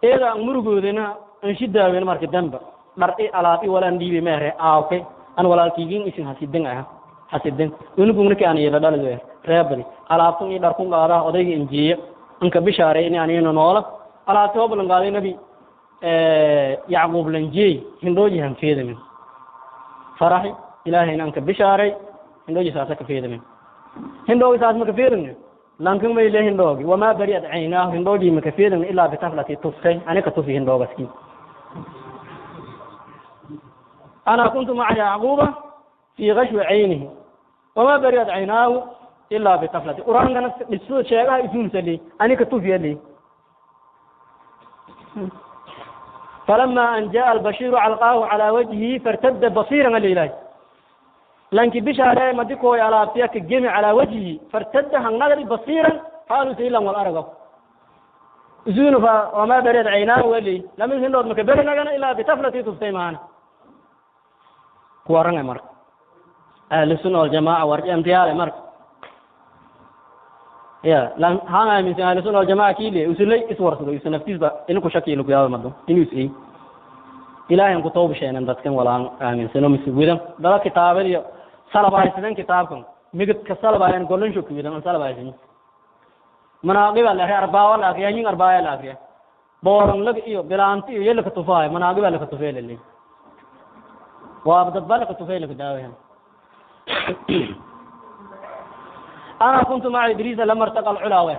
iyada aan murugoodina aan shidaaween marka damba dhar i alaab i walaan dhiibi meere aawkay an walaalkiigin isin hasidin ah hasidin unuguna ka aan yeela dhalid weer reebadi alaabtan i dhar ku qaadaa odayga injiya anka bishaaray in aan ino noola alaabta hoblan qaaday Nabi Yacquub lanjeey hindhooji han feedamin faraxi Ilaahayna anka bishaaray hindhooji saasa ka feedamin hindhoogi saas ma ka feedamin lankan may le hindhoogi wamaa bari'at caynaahu hindhoogii ma ka feedamin ilaa bitaflati tuftay ani ka tufi hindhoogaskii ana kuntu maca Yacquuba fii kashwi caynihi wamaa bari'at caynaahu ilaa bitaflati qur-aankana dhiso sheegaha isuunsali ani ka tufiyali فلما أن جاء البشير علقاه على وجهه فارتد بصيرا لله لانك بشارة ما ديكو على أبتياك الجمع على وجهه فارتد هنغري بصيرا قالوا سيلا والأرغب زون وما برد عيناه ولي لم يهندود مكبرنا إلا بتفلة تفتي معنا كوارنا مرك أهل السنة والجماعة ورجع امتيال مرك يا لان هانا من أهل السنة والجماعة كيلي وسلي اسور سلو يسنفتيز با إنكو شكي إنكو يا مدو إنو إيه إلهي إنكو توب شيئا dadkan walaan aaminsano mise widan dala kitaabadiyo salabaysadan kitaabkan migid ka salabayan golan shuk widan an salabaysan manaaqiba la arbaa la akriya yin arbaa la akriya booran lag iyo bilaanti iyo yela ka tufaay manaaqiba la ka tufay lili waa dadba la ka tufay la daawahan. أنا كنت مع إدريس لما ارتقى العلا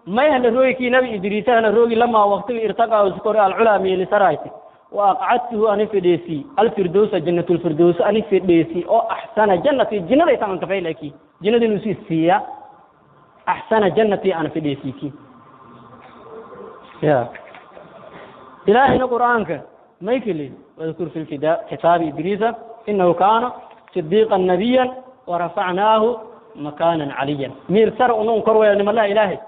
ما يهل رويكي نبي إدريس هل روي لما وقت ارتقى وذكر العلا ميل سرايتي وأقعدته أنا في ديسي الفردوس جنة الفردوس أنا في ديسي أو أحسن جنة جنة يتعمل كفاية جنة نسي سيا أحسن جنتي أنا في ديسي يا إلهي القرآن ما يكلي واذكر في الفداء كتاب إدريس إنه كان صديقا نبيا ورفعناه مكانا عليا مير سر أنون كروي لما لا إلهي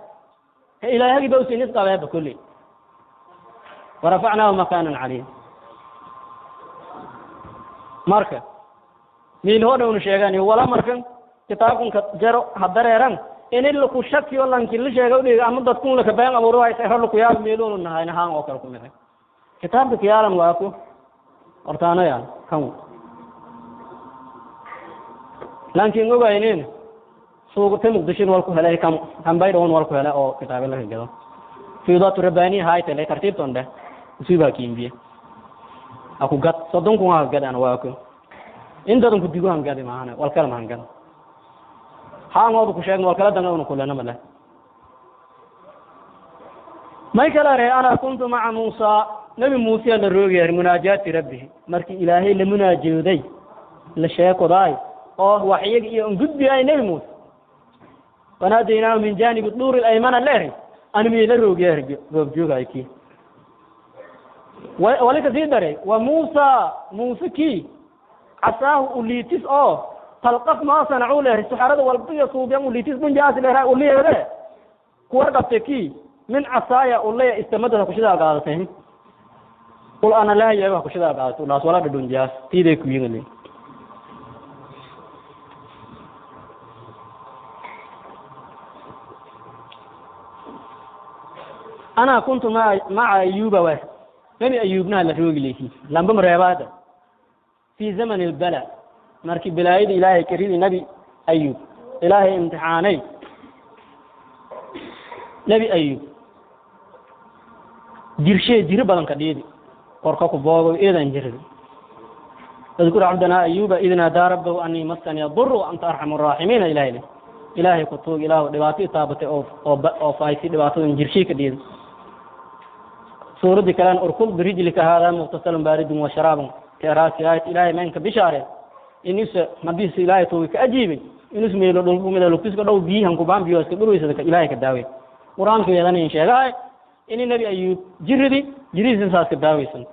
إلهي بوسي نسقى بها بكله ورفعناه مكانا عليا marka miil hore unu sheegani wala markan kitaabkan ka jaro hadareeran in laku shakiyo lanki la sheego dhiga ama dadkun la ka been abuuro ay tahay laku yaab meeloonu nahay nahaan oo kale ku mid kitaabka kiyaalan waa ku hortaana yaal kan lankin ogayneen suuqta Muqdisho wal ku helay kam kambayroon wal ku helay oo kitaab la gado fiidatu rabbaani hayta le tartiibton dhe usiba kiimbiye aku gad 30,000 ha gadaan waa ku intadan ku digo han gadi maana wal kala mahan gad haan oo ku sheegno wal kala danga unu kulana mala. May kala reey ana kuntu maca Muusa, nabi Muuse la roogay munaajaati rabbihi, markii Ilaahay la munaajooday la sheekoday oo waxyiga iyo gudbiyay nabi Muuse, wanaadaynaahu min jaanibi duuri al-aymana leeray ani miyay la roogay goob joogay kii wali ka sii daray wa Muusa, Muuse kii casaahu uliitis oo talqaf maa sanacuu leeray saxarada walbiya suubiyan uliitis bunjaas leeray uliyeede kuwar qabtay kii min casaaya uleya istamadada kushidaa qaadatay qul ana laa yaaba kushidaa qaadatay ulaas wala dhadhunjaas tiiday ku yingale. Ana kuntu maca Ayuuba wa nabi Ayuubna la roogi leeyi lamba mareebaada fi zaman albala, markii balaayada Ilaahay karidi nabi Ayuub Ilaahay imtixaanay nabi Ayuub jirshee jiro badan ka dhiidi qorka ku boogo eedan jirin. اذكر عبدنا أيوب إذ نادى ربه أني مسني الضر وأنت أرحم الراحمين. إلهي إلهي كتوق إله دباتي تابتي أو فايسي دباتي جرشي كديد. سورة كلام أركض برجلك هذا مغتسل بارد وشراب كراسي آية إلهي منك بشارة إنس مديس إلهي توك أجيبي إنس ميلو دولكم إذا لوكس كدو بيهم كبام بيوس كدو يسدك إلهي كداوي قرآن كيدان إن شاء الله إن النبي أيوب جردي جريس إنساس كداوي سن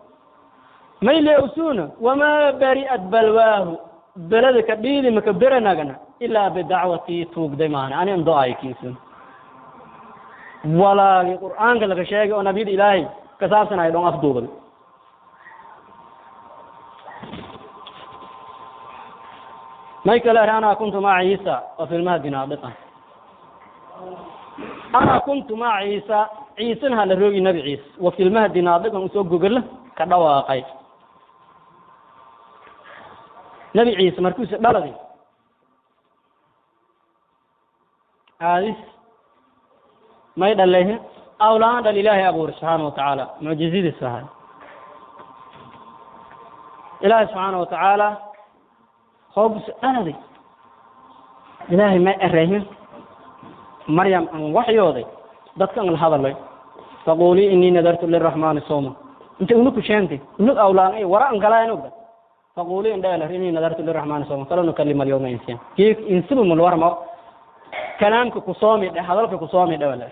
ما يلوسون وما برئت بلواه بلد كبير مكبرنا نغنا إلا بدعوتي توك دمان أنا اندعاي كيسن ولا القرآن لك شيء ونبي إلهي كسابسنا يدون أفضل. ما يكلا أنا كنت مع عيسى وفي المهد نابطا. أنا كنت مع عيسى، عيسى هذا الرجل النبي عيسى وفي المهد نابطا وسوق جوجل كدواقي نبي عيسى مركوز بلدي عايز ما يدليه أولاد الإله أبو سبحانه وتعالى معجزات السهل إله سبحانه وتعالى خبز أرضي إلهي ما أريه مريم أن وحيوضي ضدك أن الهذا لي فقولي إني نذرت للرحمن صوما أنت أنك شانتي أنك أولان أي وراء أنك لا ينبغي فقولي إن إني نذرت للرحمن صوما فلا نكلم اليوم إنسان كيف إنسب من الورم كلامك قصامي هذاك قصامي ده ولا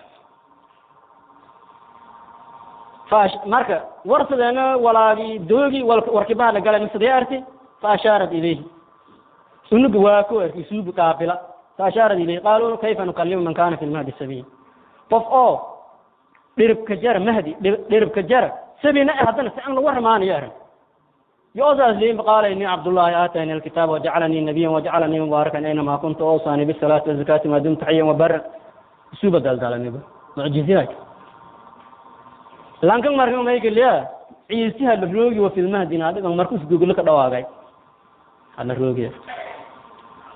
فاش مركا ورث لنا ولا دوغي وركبها لقال من صديقتي فأشارت إليه سنق واكو يسوب قافلة فأشارت إليه قالوا كيف نكلم من كان في المهد السبيل طف أو درب كجر مهدي درب كجر سبينا هذا سأنا ورمان يا يوزع لي قال إني عبد الله آتاني الكتاب وجعلني نبيا وجعلني مباركا أينما كنت أوصاني بالصلاة والزكاة ما دمت حيا وبرا سوب دلدلني معجزات لكن مركم ما يقول يا عيسى الروجي وفي المهد هذا مركز يقول لك دواغاي على الروجي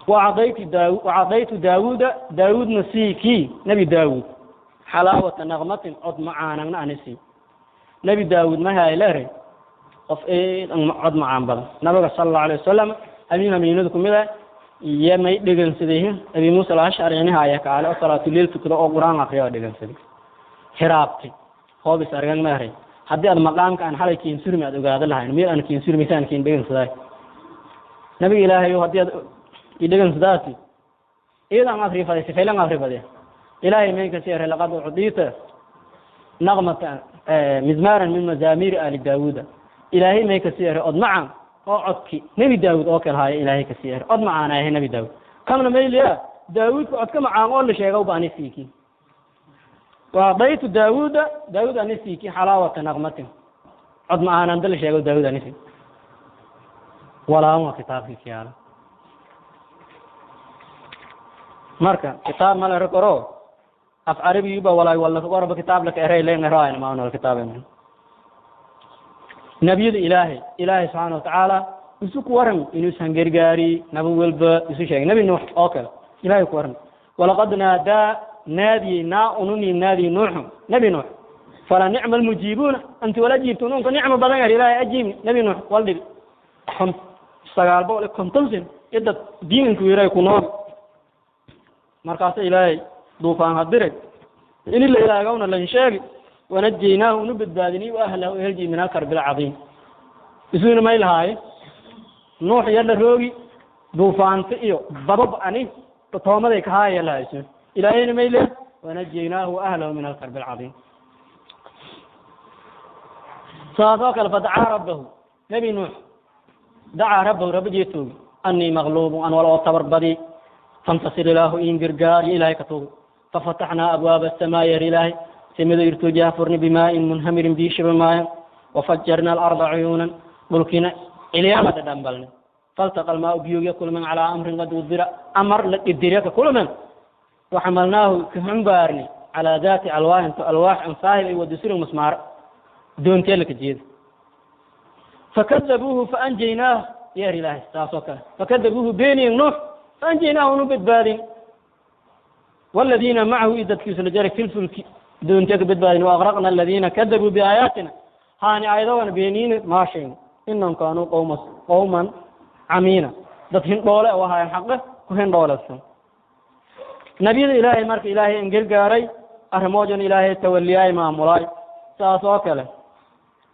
وعطيت داوود داوود نسيكي نبي داوود حلاوة نغمة عد معانا نسي نبي داوود ما هاي لاري qof cod macaan badan nabiga sallallahu alayhi wasallam amiin amiinadu kumida iyo may dhegeysadeen abi Muusa al-Ash'ari ayaa kaale oo salaatu leil tukado oo quraan akhriyo dhegeysaday xiraabti hoobis argan ma aray hadii aad maqaamka aan xalay kiin surmi aad ogaada lahayn meel aan kiin surmi saan kiin dhegeysaday nabiga Ilaahay hadii aad i dhegeysadaasi iidan akhri faday sifaylan akhri faday Ilaahay meen ka siyaray laqad udiita naqmata mizmaran min mazamir ali Daawuud إلهي ما يكسير أد معا أو عدك نبي داود أو كل هاي إلهي كسير أد معانا هي نبي داود كم نميل يا داود عدك معا أول شيء جو بأني فيكي وأعطيت داود داود أني فيكي حلاوة نغمته عد معانا عند شيء جو داود أني فيك ولا ما كتاب فيك يا مركا كتاب ما له ركورو أف عربي يبا ولا ولا قرب كتاب لك إري لين راين ما هو الكتاب منه نبي الإلهي إلهي سبحانه وتعالى يسوق ورم إنه سنجرجاري نبي ولب يسوق شيء نبي نوح أكل إلهي ورم ولقد نادى نادي ناوني نادي نوح نبي نوح فلا نعم المجيبون أنت ولا جيبتون نعم بدن إلهي أجيب نبي نوح والدي هم سجال بقول كنتم إذا دينك ويراي كنار مركز إلهي دوفان هدرك إن اللي إلهي قونا لنشاقي Wanajaynaahu unu badbaadinay wa ahlahu ehelji min alkarbi alcadiim. Isuuna may lahaaye Nuux yalla roogi duufaanta iyo babab ani toomaday ka haaya lahaa isuun. Ilaahayna may leh wanajaynaahu wa ahlahu min alkarbi alcadiim. Saas oo kale fadacaa rabbahu, Nebi Nuux dacaa rabbahu, rabbigii tuugi, annii maqluubun an wal oo tabar badi, fantasir ilaahu iin gargaar iyo ilaahay ka tuugi. Fafataxnaa abwaaba asamaa yer ilaahay samada irtoojaha furni bimaa'in munhamirin biyo shiba maayan, wafajarna alarda cuyuunan dhulkiina cilyaama dhadhambalne, faltaqa almaau biyoogiya kulmen calaa amrin qad udira amar la qidiriya ka kulmen, waxamalnaahu ka xumbaarni calaa daati alwaahin to alwaax an saahib ay wadisurin masmaar doontee laka jeeda. Fakadabuuhu faanjaynaahu yeer ilaahay. Saas oo kale fakadabuuhu beeniyen Nuux faanjaynaahu unu badbaadin waladiina macahu iyo dadkiisu la jaray filfulki doontee ka badbaadin, waaqraqna aladiina kadabuu biaayaatina haani aayadogana beeniina maashayn inahum kaanuu qawma qawman camiina dad hindhoole oo ahaayeen xaqe ku hindhoolesan. Nabiyada ilaahay marka ilaahay in gargaaray arrimoojan ilaahay tawaliyaay maamulaay. Saas oo kale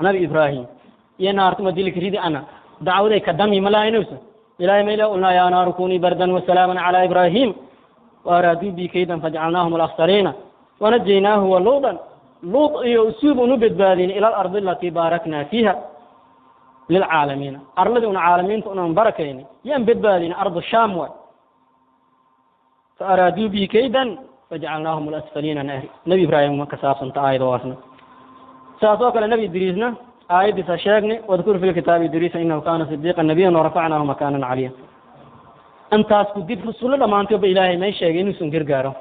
Nabi Ibraahim iyo naartuma dilka ridi ana dacwaday ka dami malaynayso ilaahay mayla ulnaa yaa naaru kunii bardan wasalaaman calaa Ibraahim waaraaduu bi kaydan fajcalnaahum alakhsariina wanajaynaahu wa Luudan Luut iyo usuub unu badbaadin ila alardi alatii baaraknaa fiiha lilcaalamiina arladii una caalamiinta unan barakayni yaan badbaadin ardu Shaam waay. Faaraaduu bi kaydan fajcalnaahum alasfaliina nahri Nabi Ibraahim ma ka saabsanta aayadooasna. Saas oo kale Nabi Idriisna aayaddiisa sheegnay wadkur fi lkitaabi Idriisa inahu kaana sidiiqa nabiyan warafacnaahu makaanan caliya. Intaas ku dib rusullo dhammaantoodba ilaahay may sheegay inuusan gargaaro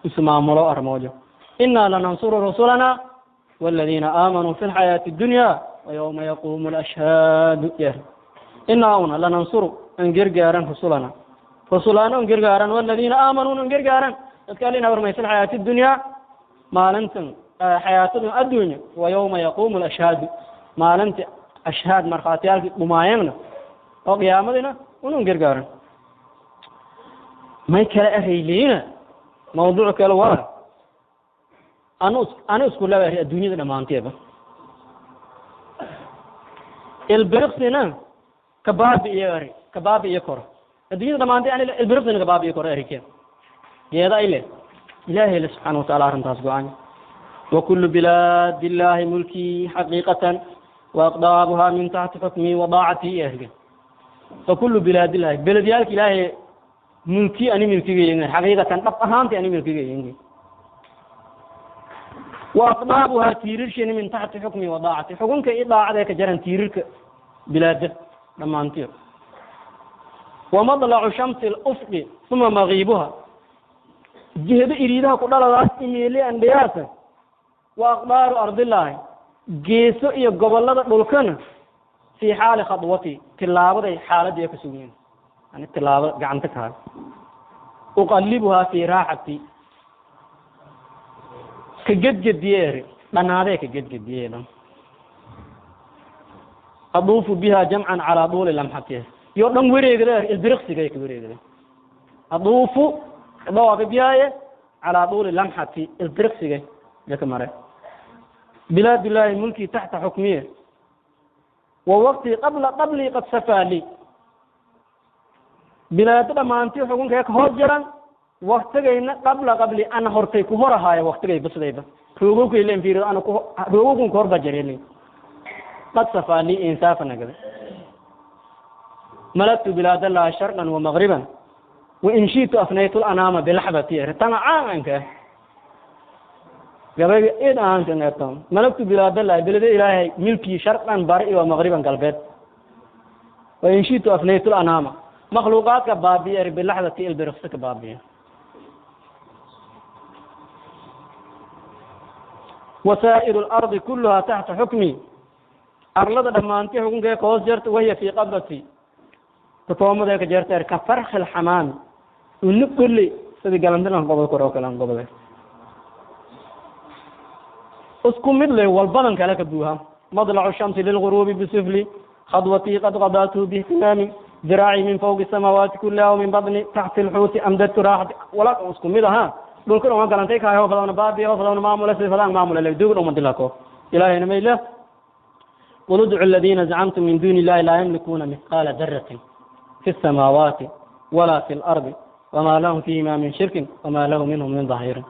isu maamulo armoojo. Innaa lanansuru rusulana waladiina aamanuu fi lxayaati addunya wayawma yaquumu alashhaadu yer. Innaa una lanansuru an gargaaran rusulana rusulaana un gargaaran waladiina aamanuu un gargaaran dadka alina hormay fi lxayaati addunya maalintan xayaatadan addunya wayawma yaquumu alashhaadu maalinta ashhaad markhaatiyaalkii dhumaayeenna oo qiyaamadina unun gargaaran. May kala arayliina mawduuc kale waa anu ana isku laba ari adduunyada dhammaanteeba ilbiriqsina kabaabi iyo ari kabaabi iyo koro adduunyada dhammaantay ani ilbiriqsina kabaabi iyo koro arikeen geeda ile ilaahay le subxaana wataala arrintaas go-aan. Wakulu bilaadi illaahi mulkii xaqiiqatan waaqdaabuhaa min taxti xukmii wadaacatii iyo arige. Fakulu bilaadillahi beledyaalka ilaahay mulki ani milkigayengin xaqiiqatan dhab ahaanti ani milkigayengin waaqdaabuhaa tiirirshini min taxti xukmii wadaacati xukunka i daacadee ka jaran tiirirka bilaada dhammaantiyo. Wamadlacu shamsi alufqi uma magiibuha jihada iriidaha ku dhaladaas imeeli andhiyaasa wa aqdaaru ardillaahi geeso iyo gobollada dhulkana fii xaali khadwati tilaabaday xaaladii ka sugan yihin yani tilaabo gacanta kahay uqallibuhaa fii raaxati ka gedgediye eri dhanaadee ka gedgediye dhan aduufu biha jamcan calaa duuli lamxatiha iyo dhan wareegda er ilbiriqsigay ka wareegda aduufu dawaafa bihaaye calaa duuli lamxati ilbiriqsigay yaka mare. Bilaad illaahi mulkii taxta xukmiye wa waqtii qabla qablii qad safaa li bilaado dhammaantii xukunkee ka hoos jaran waktigayna qabla qabli ana hortay ku hor ahaayo waktigay basdayba roogowkay len fiirido ana ku roogowkun ka hor bajareli qad safaa li insaafa nagada. Malaktu bilaad allahi sharqan wa magriban wain shi'tu afnaytu lanaama bilaxdati ere tana caanka gabayga id aanka neerto malaktu bilaadallahi belede ilaahay milkii sharqan bari wa magriban galbeed wain shi'tu afnaytu lanaama makhluuqaadka baabiya ere bilaxdati ilbiriqsi ka baabiya. Wasaa'iru alardi kulluhaa taxta xukmi arlada dhammaantii xukunkee ka hoos jarta wahiya fii qabdati tatoomadee ka jarta er ka farxi alxamaami unu kulli sidii galantilan qobod kor oo kale an qobode isku mid leh walbadan kale ka buuha. Madlacu shamsi lilguruubi bisufli khadwatii qad qadatu biihtimaami diraaci min fawqi samaawaati kuliha wa min batni taxti alxuuti amdadtu raaxati walaa isku mid ahaa. Dhulka dhan galantay kaay hoo fadawna baabi hoo fadawna maamula si fadaan maamula le duug dhan madilako ilaahayna mayla qul udcu aladiina zacamtum min duuni illahi laa yamlikuuna mithqaala daratin fi الsamaawaati walaa fi اlardi wamaa lahum fiihima min shirkin wamaa lahu minhum min dahiirin.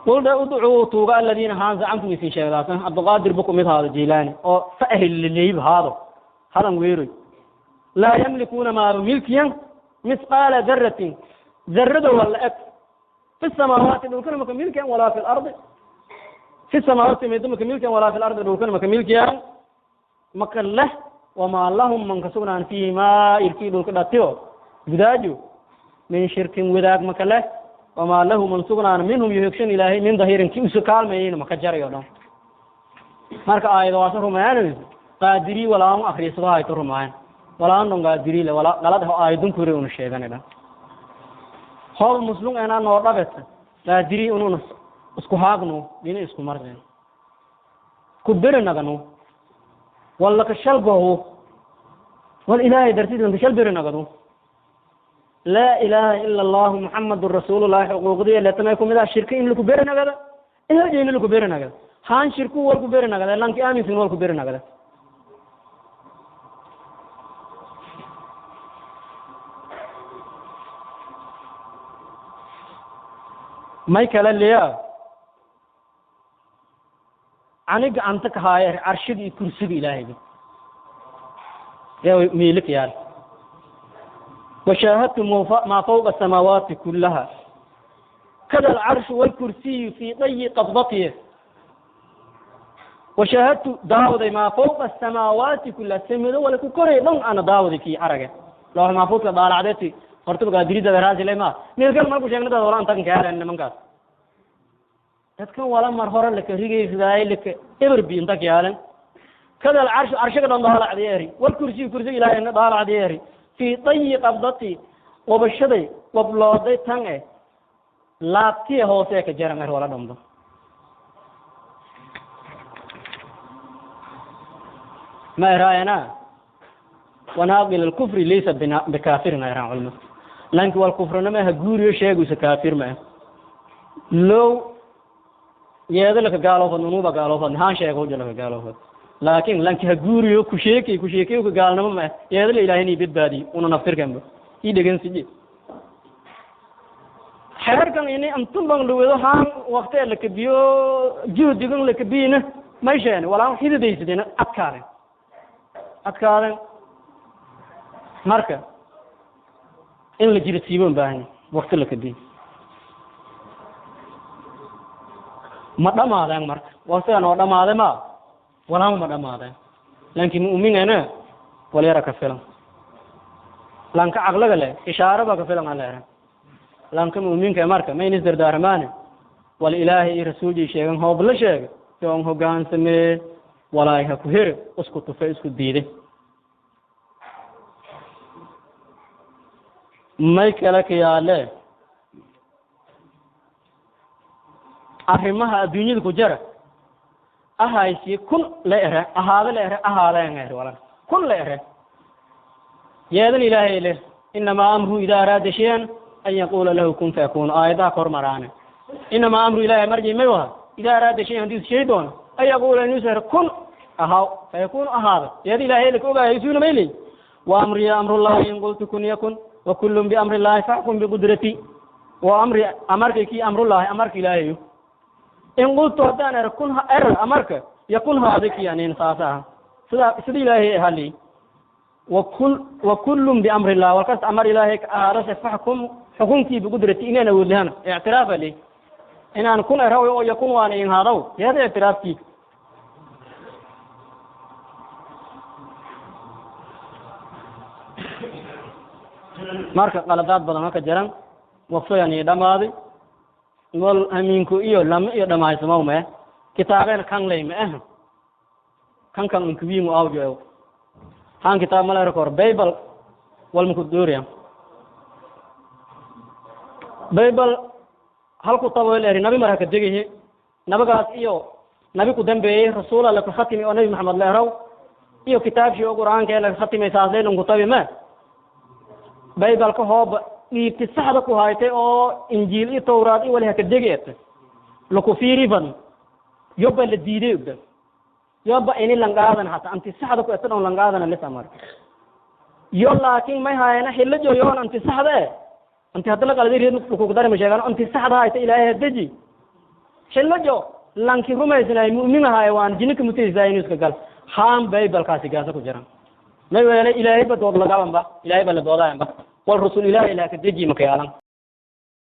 Qul udcuu tuuga aladiina haan zacamtum isin sheegdaasan Cabdiqaadir bu kumid haado Jiilaani oo fa'ahilileyb haado hadan weeroy laa yamlikuuna maaba milkiyan mithqaala daratin darrada wala eg fi samaawaati dhulkana maka milkiyan walaa fi lardi fi samaawaati meedo maka milkiyan walaa fi lardi dhulkana maka milkiyan maka leh wamaa lahum man kasugnaan fiihimaa irkii dhulka dhatiyo gudaajo min shirkin wadaag maka leh wamaa lahu man sugnaan minhum yuhigshan ilaahay min dahiirin ki usu kaalmeeyeyna maka jarayo dhan. Marka aayado waasa rumayanayso qaadiri walaan akhriisado hayto rumayan walaan dhan qaadiri le wala qalad ho aayadun kure unu sheeganay dhan hool muslum ena noo dhabeta qaadiri ununa isku haagno dina isku marneen ku berinagano walla ka shalgoho wal ilaahay dartiid ka shal berinagano laa ilaaha ila allahu muxamadun rasuulullahi xuquuqdiya leetamay kumid ah shirka in laku berinagada eheljeena laku berinagada haan shirku wal ku berinagada lanki aaminsin wal ku berinagada. May kala leeya aniga anta ka haaya carshiga iyo kursiga ilaahayga yaa miilik yaal washaahadtu maa fawqa asamaawaati kullaha kada alcarshu walkursiyu fii dayi qabdatihi washaahadtu daawaday maa fawqa asamaawaati kullaha samido wala ku koray dhan ana daawaday kii arage loox maxfuudka daalacdeeti horta qaadirida raasile ma meelkan marku sheegnada wala antan ka heleen nimankaas dadkan wala mar hore la ka rigaysaday la ka eber bi inta ka heleen kada alcarshu carshiga dhan daalacdeeri wal kursiyu kursiga ilaahayna daalacdeeri fii dayi qabdati wabashaday wablooday tan laabtiya hoose ka jaran er wala dhamdo. Ma eraayana wanaaqil alkufri laysa bikaafirin ayran culmo lanki wal kufrina ha guuriyo sheegaysa kaafir ma low yeeda laka gaaloofad nunuba gaaloofad haan sheego laka gaaloofad laakiin lanki ha guuriyo ku sheekay ku sheekay ku gaalnimo ma yeeda la ilaahay ni badbaadi una naftirkanba ii dhegan sije xeerkan inay antun bang luwedo haan waqti la kabiyo juhdigan la kabiyina may sheene walaan xididaysadina adkaaden adkaaden. Marka in la jiro siiboon baahanya waqti la kabiyo ma dhamaadeen. Marka waqtigan oo dhamaade ma walaama ma dhamaadeen laakiin mu'minana walyara ka filan lanka caqlaga leh ishaaro baa ka filan aan leeyahay lanka mu'minka. Marka mayna isdardaarmaane wal ilaahay iyo rasuulkii sheegan hoob la sheegay si oon hoggaansamee walaay ha ku heri isku tufe isku diiday may kale ka yaale arrimaha adduunyada ku jara ahaysi kun la ere ahaada la ere ahaadeen ere walan kun la ere yeedan ilaahay leh inamaa amru idaa araada shayan an yaquula lahu kun fayakun aayadaha kor maraane inamaa amru ilaahay marjii may waha idaa araada shayan haddii shay doono an yaquula inuu sahro kun ahaw fayakunu ahaada yeeda ilaahay laka ogaaya isuuna may leey wa amriya amrullahi in qultu kun yakun wa kullun biamri illahi faxkum biqudrati wa amri amarkay kii amrullahi amarka ilaahayo in qultu haddaan ero kun er amarka yakun haada kii anin saas aha sida sida ilaahay ahali wa kul wa kullun biamri illah walkas amar ilaahay ka ahaadase faxkum xukunkii biqudrati inaan awood lehana ictiraafa li inaan kun eraw oo yakun waana in haadaw yeeda ictiraafkii. Marka qaladaad badan ka jiran waqtigan iyo dhamaaday wal amiinku iyo lama iyo dhamaysamo ma kitaabeen kan lay ma ah kan kan unkuwiin awjo han kitaab mala rekor Bible wal muku dooriya Bible halku taweel eri nabi marka degaye nabagaas iyo nabi ku dambeeyay rasuul alla ku khatimi oo nabi Maxamed la raw iyo kitaabkii oo Quraanka la khatimay saasleen ku tabi ma Bible ka hoob Dhiibti saxda ku haytay oo Injiil iyo Tawraad iyo wali haka degeeta laku fiiri fadn yoba la diiday ogda yoba ini langaadan hata anti saxda ku eta dhon langaadana lis amar yo. Laakiin may haayana xilijo yoon anti saxda e anti hadda la qalday reed lakukudari ma sheegano anti saxda hayta Ilaahay hadeji xilijo lanki rumaysanaay mu'min ahaay waan jininka mutaysaa inuu iska gal haan Baybalkaasi gaasa ku jiran. May weelay Ilaahay ba dood lagabanba, Ilaahay ba la doodayanba wal rusul Ilaahay laa ka deji makayaalan.